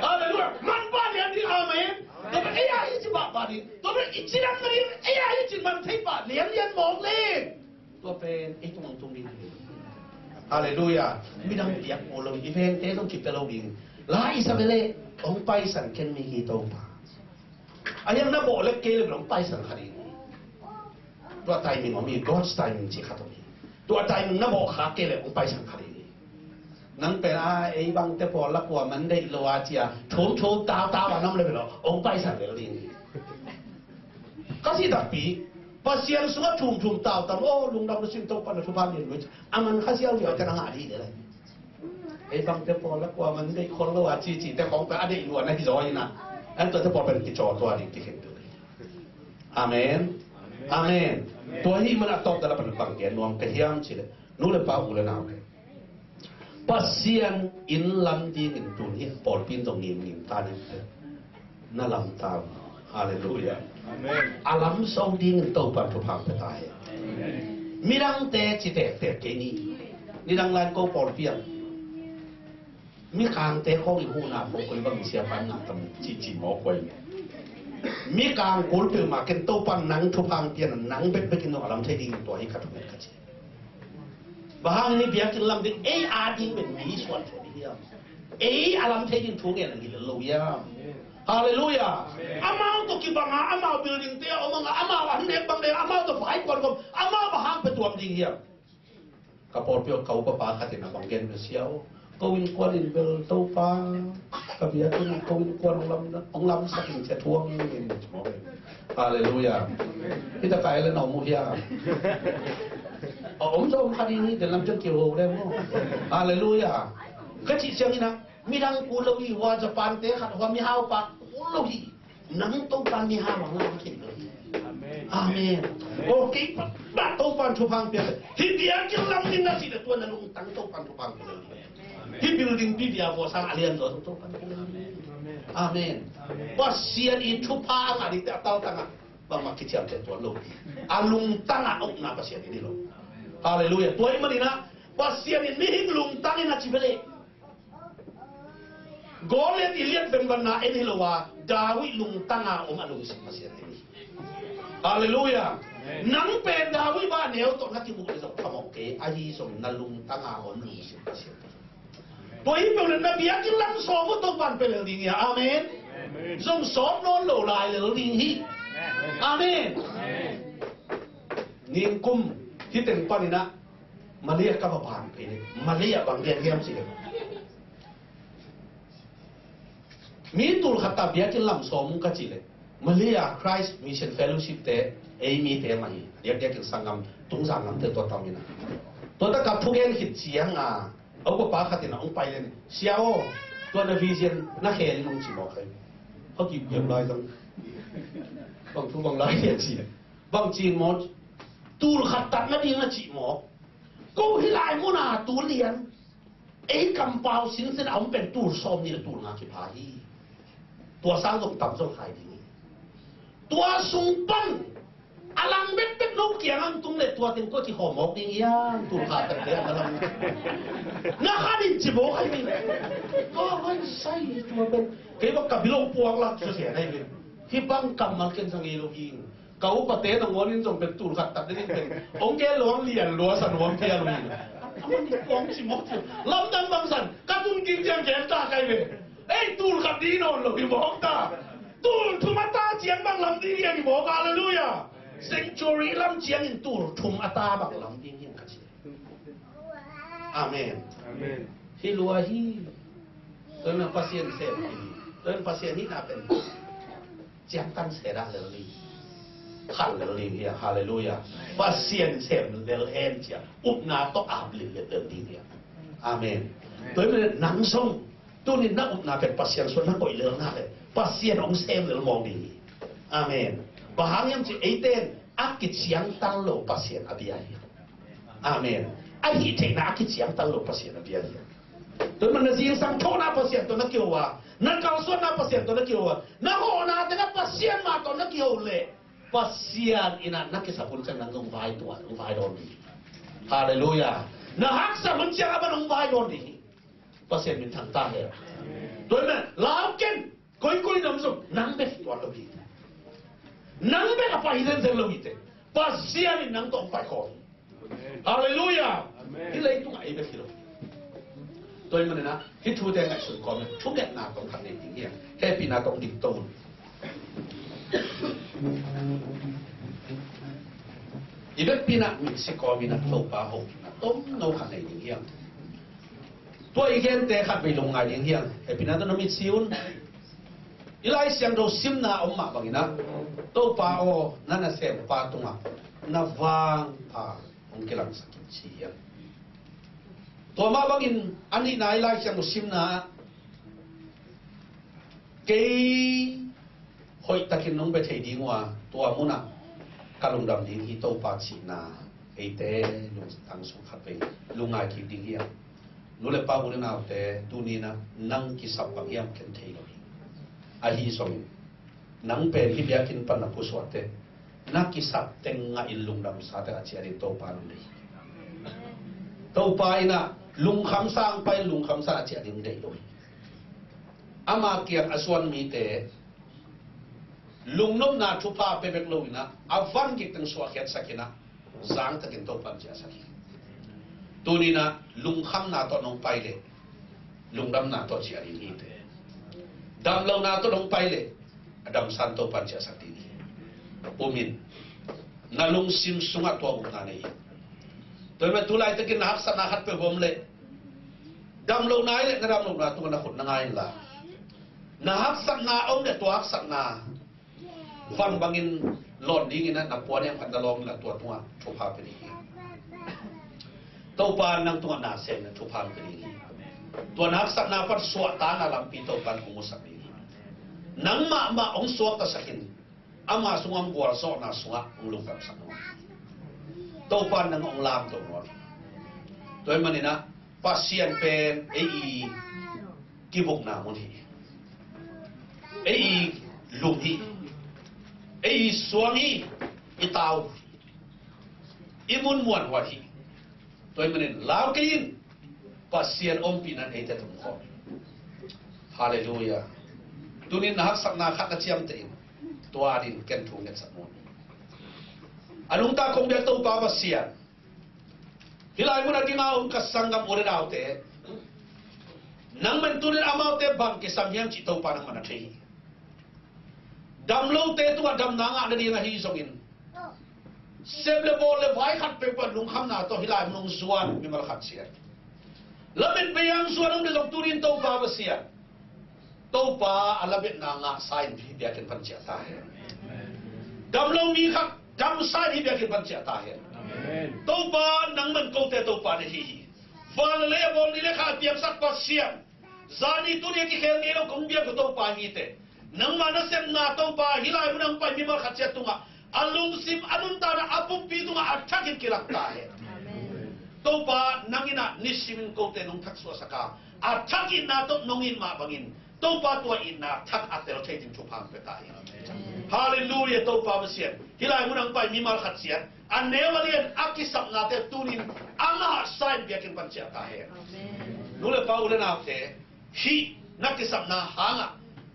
Halleluiah. Man pah lian ding amen. Tua pen ei a hi ci pah pah ding. Tua pen i cidam na ding ei a hi ci man thei pah lianlian mawk le. Tua pen ei tung tung ding hi. Halleluiah. Midang piak uh lo i vengte zong kipia lo ding. La Isabel e hong paisan ken mi hi Topa. A hiang na bawh lek kei le hong paisan kha ding. Tua timing om hi, God's timing ci khat om hi. Tua timing na bawh kha kei le hong paisan kha ding hi. Nang pen a ei bangte pawl la kua man deih lo a cia thum thum tau tau a nam le belo hong paisan lel ding hi. Ka si takpi Pasian sungah thumthum tautam, oh, lungdam na sin Topa na thupha min lui. A man kha siau liau te na ngah dih le lai. Ei bangte pawl la kua man deih khol lo a cici te khong pe a deih lua na hi zaw hi na. An tua te pawl pen kicaw tua ding ti khen tu. Amen. Amen. Tua hi man a tawp dala pan bang gen nuam ka hiam ci le. Nu le pa u le nau ke. Pasian in lam dingin tun hi pawlpi in zong ngimngim ta ni. Na lam ta uh. Halleluiah. Amen. A lam so dingin Topan thupha pe ta hi. Amen. Midangte ci tektek kei ni. Nidang lai ko pawlpi ah. Mikangte khawng i huhna khawng koi bang siapa in ngah tam cici maw koi. Mikang kul peuhmah ken Topan nang thupha pian nang bekbek in zong a lam thei dingin tua hi ka thunget ka ci. Bang hang ni biakinn lam ding ei a ding pen mi suan suan ding hiam? Ei a lam thei ding thu ngen a ngil lo hiam? Halleluiah. Amau tawh kibang a, amau building te a om a, amau a nek bang ding, amau tawh pai kuan gom, amau bang hang pe tuam ding hiam? Ka pawlpi aw ka upa pa khat in a bang gen bel sia aw. Ko innkuan in bel Topa ka biakinn ko innkuan hong lam, hong lamsak in cia thuang in. Halleluiah. Hita ka ele na om uh hia. A om zaw om kha ding hi, den lam ciang kiho le maw. Halleluiah. Ka cih ciangin ah midang kul lo hi, hua Japan te khat hua mihau pa kul lo hi. Nang Topa mihau ang lam khin lo hi. Amen. Amen. Aw kei pa Topa thupha pia. Hi biakinn lam ding na cih le tua na lungtang Topa thupha pia. Hi building pi bia vua sang a lian zaw Topa. Amen. Amen. Pasian i thupha a ngah dingte a taltang ah bangmah kiciamteh tuan lo. A lungtang ah a ukna Pasian in hi lo. Halleluiah. Tua ahih manin ah Pasian in mihing lungtang in a ci bel e. Goliath i liat vengvanna en hi lo a, David lungtang a om a lungsim Pasian en hi. Halleluiah. Amen. Nang pen David ba neu tawh na kimuh le zong phamawh kei, ahi zong na lungtang a om lungsim Pasian en hi. Tua hi peuh le na biakinn lam sawm uh Topan pe lel ding hi a. Amen. Amen. Zong sawm nawn lo lai lel ding hi. Amen. Amen. Ningkum hi teng panin ah Malaysia ka va bang phei le. Malaysia bang gen hiam ci le. Mi tul khat ta biakinn lam sawm ung ka ci le. Malaysia Christ Mission Fellowship te ei mi te mah hi. Diakdiak in sanggam tungzang ngam te tua tam in a. Tua ta ka thugen khit ciang a. Au pa pa khat in a ung pai le ni. Sia aw. Tua na vision na khel in ung ci mawk hai. Hau ki biam lai zang. Bang thu bang lai hian ci le. Bang ci in mawk. Tul khat tat na ding na ci mawk. Ko hi lai mun a tul lian. Ei kampau sinsen a om pen tul sawm nih le tul nga kipha hi. Tua sang zong tam zong hai ding hi. Tua sung pan a lang betbet no kiang ang tung le tua teng kua kikhawm mawk ding hiam tul kha pek te a lang. Na khan in ci mawk hai ding. Ka hai sai tua pen. Kei bak ka bilong puak lak susia hai ding. Hi bang kammal ken sang ei lo hi. Ka upate nangawn in zong pen tul khat tat ding in pen. Ong ke luang lian lua sa nuam phial uh hi. Aman i kuang ci mawk ci. Lamdang bang san. Ka tun king ciang gen ta kai ve. Ei tul khat ding nawn lo hi mawk ta. Tul thum a ta ciang bang lam ding lian hi mawk. Halleluiah. Sanctuary lam ciang in tul thum a ta bang lam ding lian ka ci. Amen. Amen. Hi lua hi. Tua in Pasian sem hi. Tua in Pasian hihna pen ciangtan se dah lel ding. Khan lel ding hi a. Halleluiah. Pasian sem lel hen cia. Upna tawh ap lel lel ding hi a. Amen. Tua in nang song. Tunin na upna pen Pasian suan na koih lel na le. Pasian hong sem lel mawk ding hi. Amen. Bang hang hiam ci eite in a kiciangtan lo Pasian a bia hi. Amen. A hih theihna a kiciangtan lo Pasian a bia hi. Tua man na zingsang thawhna Pasian tawh na kiho a, na kalsuanna Pasian tawh na kiho a, na hawhna tengah Pasian mah tawh na kiho leh Pasian in a na kisap hun ciang nang zong vai tuah, vai dawn ding. Halleluiah. Na haksa hun ciang a man hong vai dawn ding hi. Pasian min thang ta hen. Tua in a lau ken. Koikoi nam zong nang bek tuan lo hi. Nang bek a pai zenzen lo hi te. Pasian in nang tawh pai khawm. Halleluiah. Amen. Hi leitungah ei bek hi lo. Tua ahih manin ah hih thute ngaihsun kawm in thungetna tawh khat nei ding hiam? Hehpihna tawh dik to un. I bek pinah mitsi kawm in ah Topa hopihna tomno khat nei ding hiam? Tua i gente khat vei lungngai ding hiam? Hehpihna tawh na mitsi un. I Lai Siangtho simna om mah bangin ah, Topa aw, na nasempa tungah na vangpha hong kilangsak in ci hiam? Tua mah bangin a nihna i Lai Siangtho simna ah, kei hoihtakin nong bia thei ding uh a, tua munah ka lungdam ding hi Topa cihna, eite lungtang sung khat vei lungngai kik ding hi a. Nu le pa, u le naute, tuni-in ah nang kisap bang hiam ken thei lo hi. Ahi zongin nang pen hih biakinn pan na pusuah teh, na kisap teng ngah in lungdamsa teng a ciah ding Topa in hong deih hi. Topa in ah lungkhamsa hong pai in lungkhamsa a ciah ding hong deih lo hi. Ama kiang a zuan mite lungnopna thupha pia bek lo-in ah, a van gik teng suahkhiatsak in ah, zangtakin Topa in ciahsak hi. Tuni-in ah lungkhamna tawh nong pai leh, lungdamna tawh ciah ding hi teh. Damlohna tawh nong pai leh, a damsa in Topa in ciahsak ding hi. Pum in, na lungsim sungah tua upna nei in. Tua ahih manin tu laitakin na haksatna khatpeuh om leh, damlohna hi leh, na damlohna tungah na khut na ngai inla, na haksatna om leh, tua haksatna van bangin lawn dingin ah na puan hiam khat na lawm inla, tua tungah thupha pia ding hi. Topa in nang tungah na sem in thupha pia ding hi. Tua na haksatna pan suahtakna lampi Topa in hong musak ding hi. Nang mahmah hong suaktasak in, ama sungah hong gualzawhna sungah hong lungdamsak nuam hi. Topa in nang hong lamto nuam hi. Tua ahih manin ah Pasian pen ei i kibukna mun hi. Ei i lum hi. Ei i suang hi. I tau hi. I mun muanhuai hi. Tua ahih manin lau kei in, Pasian ompihna in eite tung khawm hi. Halleluiah. Tuni-in na haksatna khat na ciamteh in, tua adingin ken thu ngetsak nuam hi. A nungta kong biak Topa Pasian, hih lai mun a dinga om ka sanggam u le naute, nangmah in tuni-in amaute bang kisam hiam cih Topa nangmah na thei hi. Damlote tungah damna ngah nading ahi zongin, sep le bawl le vai khatpeuh pan lungkhamna tawh hih lai mun hong zuan mimal khat ciat, lamet bei-a hong zuan om leh zong tuni-in Topa Pasian, Topa a lametna ngahsa in hih biakinn pan ciah ta hen. Damlo mi khat damsa in hih biakinn pan ciah ta hen. Amen. Topa, nangmah in kote Topa na hi hi. Van le lei a bawl ni le kha a piangsak Pasian, zani tuni a kikhel ngei lo kong biak uh Topa hi teh, nangmah nasepna Topa hih lai mun a hong pai mimal khat ciat tungah a lungsim a nuntakna a pumpi tungah a thakin kilak ta hen. Amen. Topa, nang in ah nisimin kote nong thaksuahsak a, a thak itna tawh nong it mah bangin, Topa, tua itna thak a tel thei ding thupha hong pia ta hi. Halleluiah, Topa Pasian. Hih lai mun a hong pai mimal khat ciat a neu a lian a kisapnate tuni-in a ngahsa in biakinn pan ciah ta hen. Amen. Nu le pa, u le naute, hih na kisapna hangah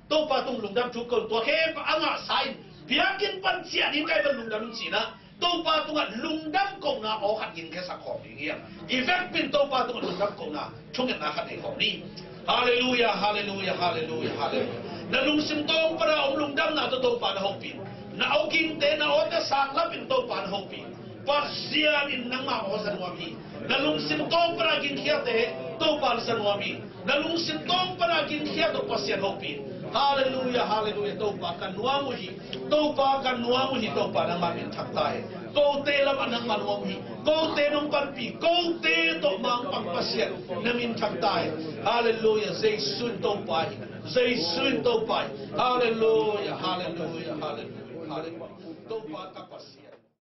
Topa tung lungdam thu ko in, tua khempeuh a ngahsa in biakinn pan ciah ding ka hi bang lungdam in ci-in ah, Topa tungah lungdam kohna aw khat gingkhiasak khawm ding hi hang. I vekpi in Topa tungah lungdam kohna thungetna khat nei khawm ni. Halleluiah, halleluiah, halleluiah, halleluiah. Na lungsim tawng pana om lungdamna tawh Topa na hopih in. Na awgingte, na awte sang lap in Topa na hopih in. Pasian in nangmah aw za nuam hi. Na lungsim tawng pana gingkhiate Topa na za nuam hi. Na lungsim tawng pana gingkhia tawh Pasian hopih in. Halleluiah, halleluiah. Topa ka nuam uh hi. Topa ka nuam uh hi. Topa nangmah minthang ta hen. Kote lamah nangmah nuam uh hi. Kote nong panpih, kote tawh mangpang Pasian na minthang ta hen. Halleluiah. Jesu in Topa hi. Jesu in Topa hi. Halleluiah, halleluiah, halleluiah, halleluiah. Topa ka Pasian.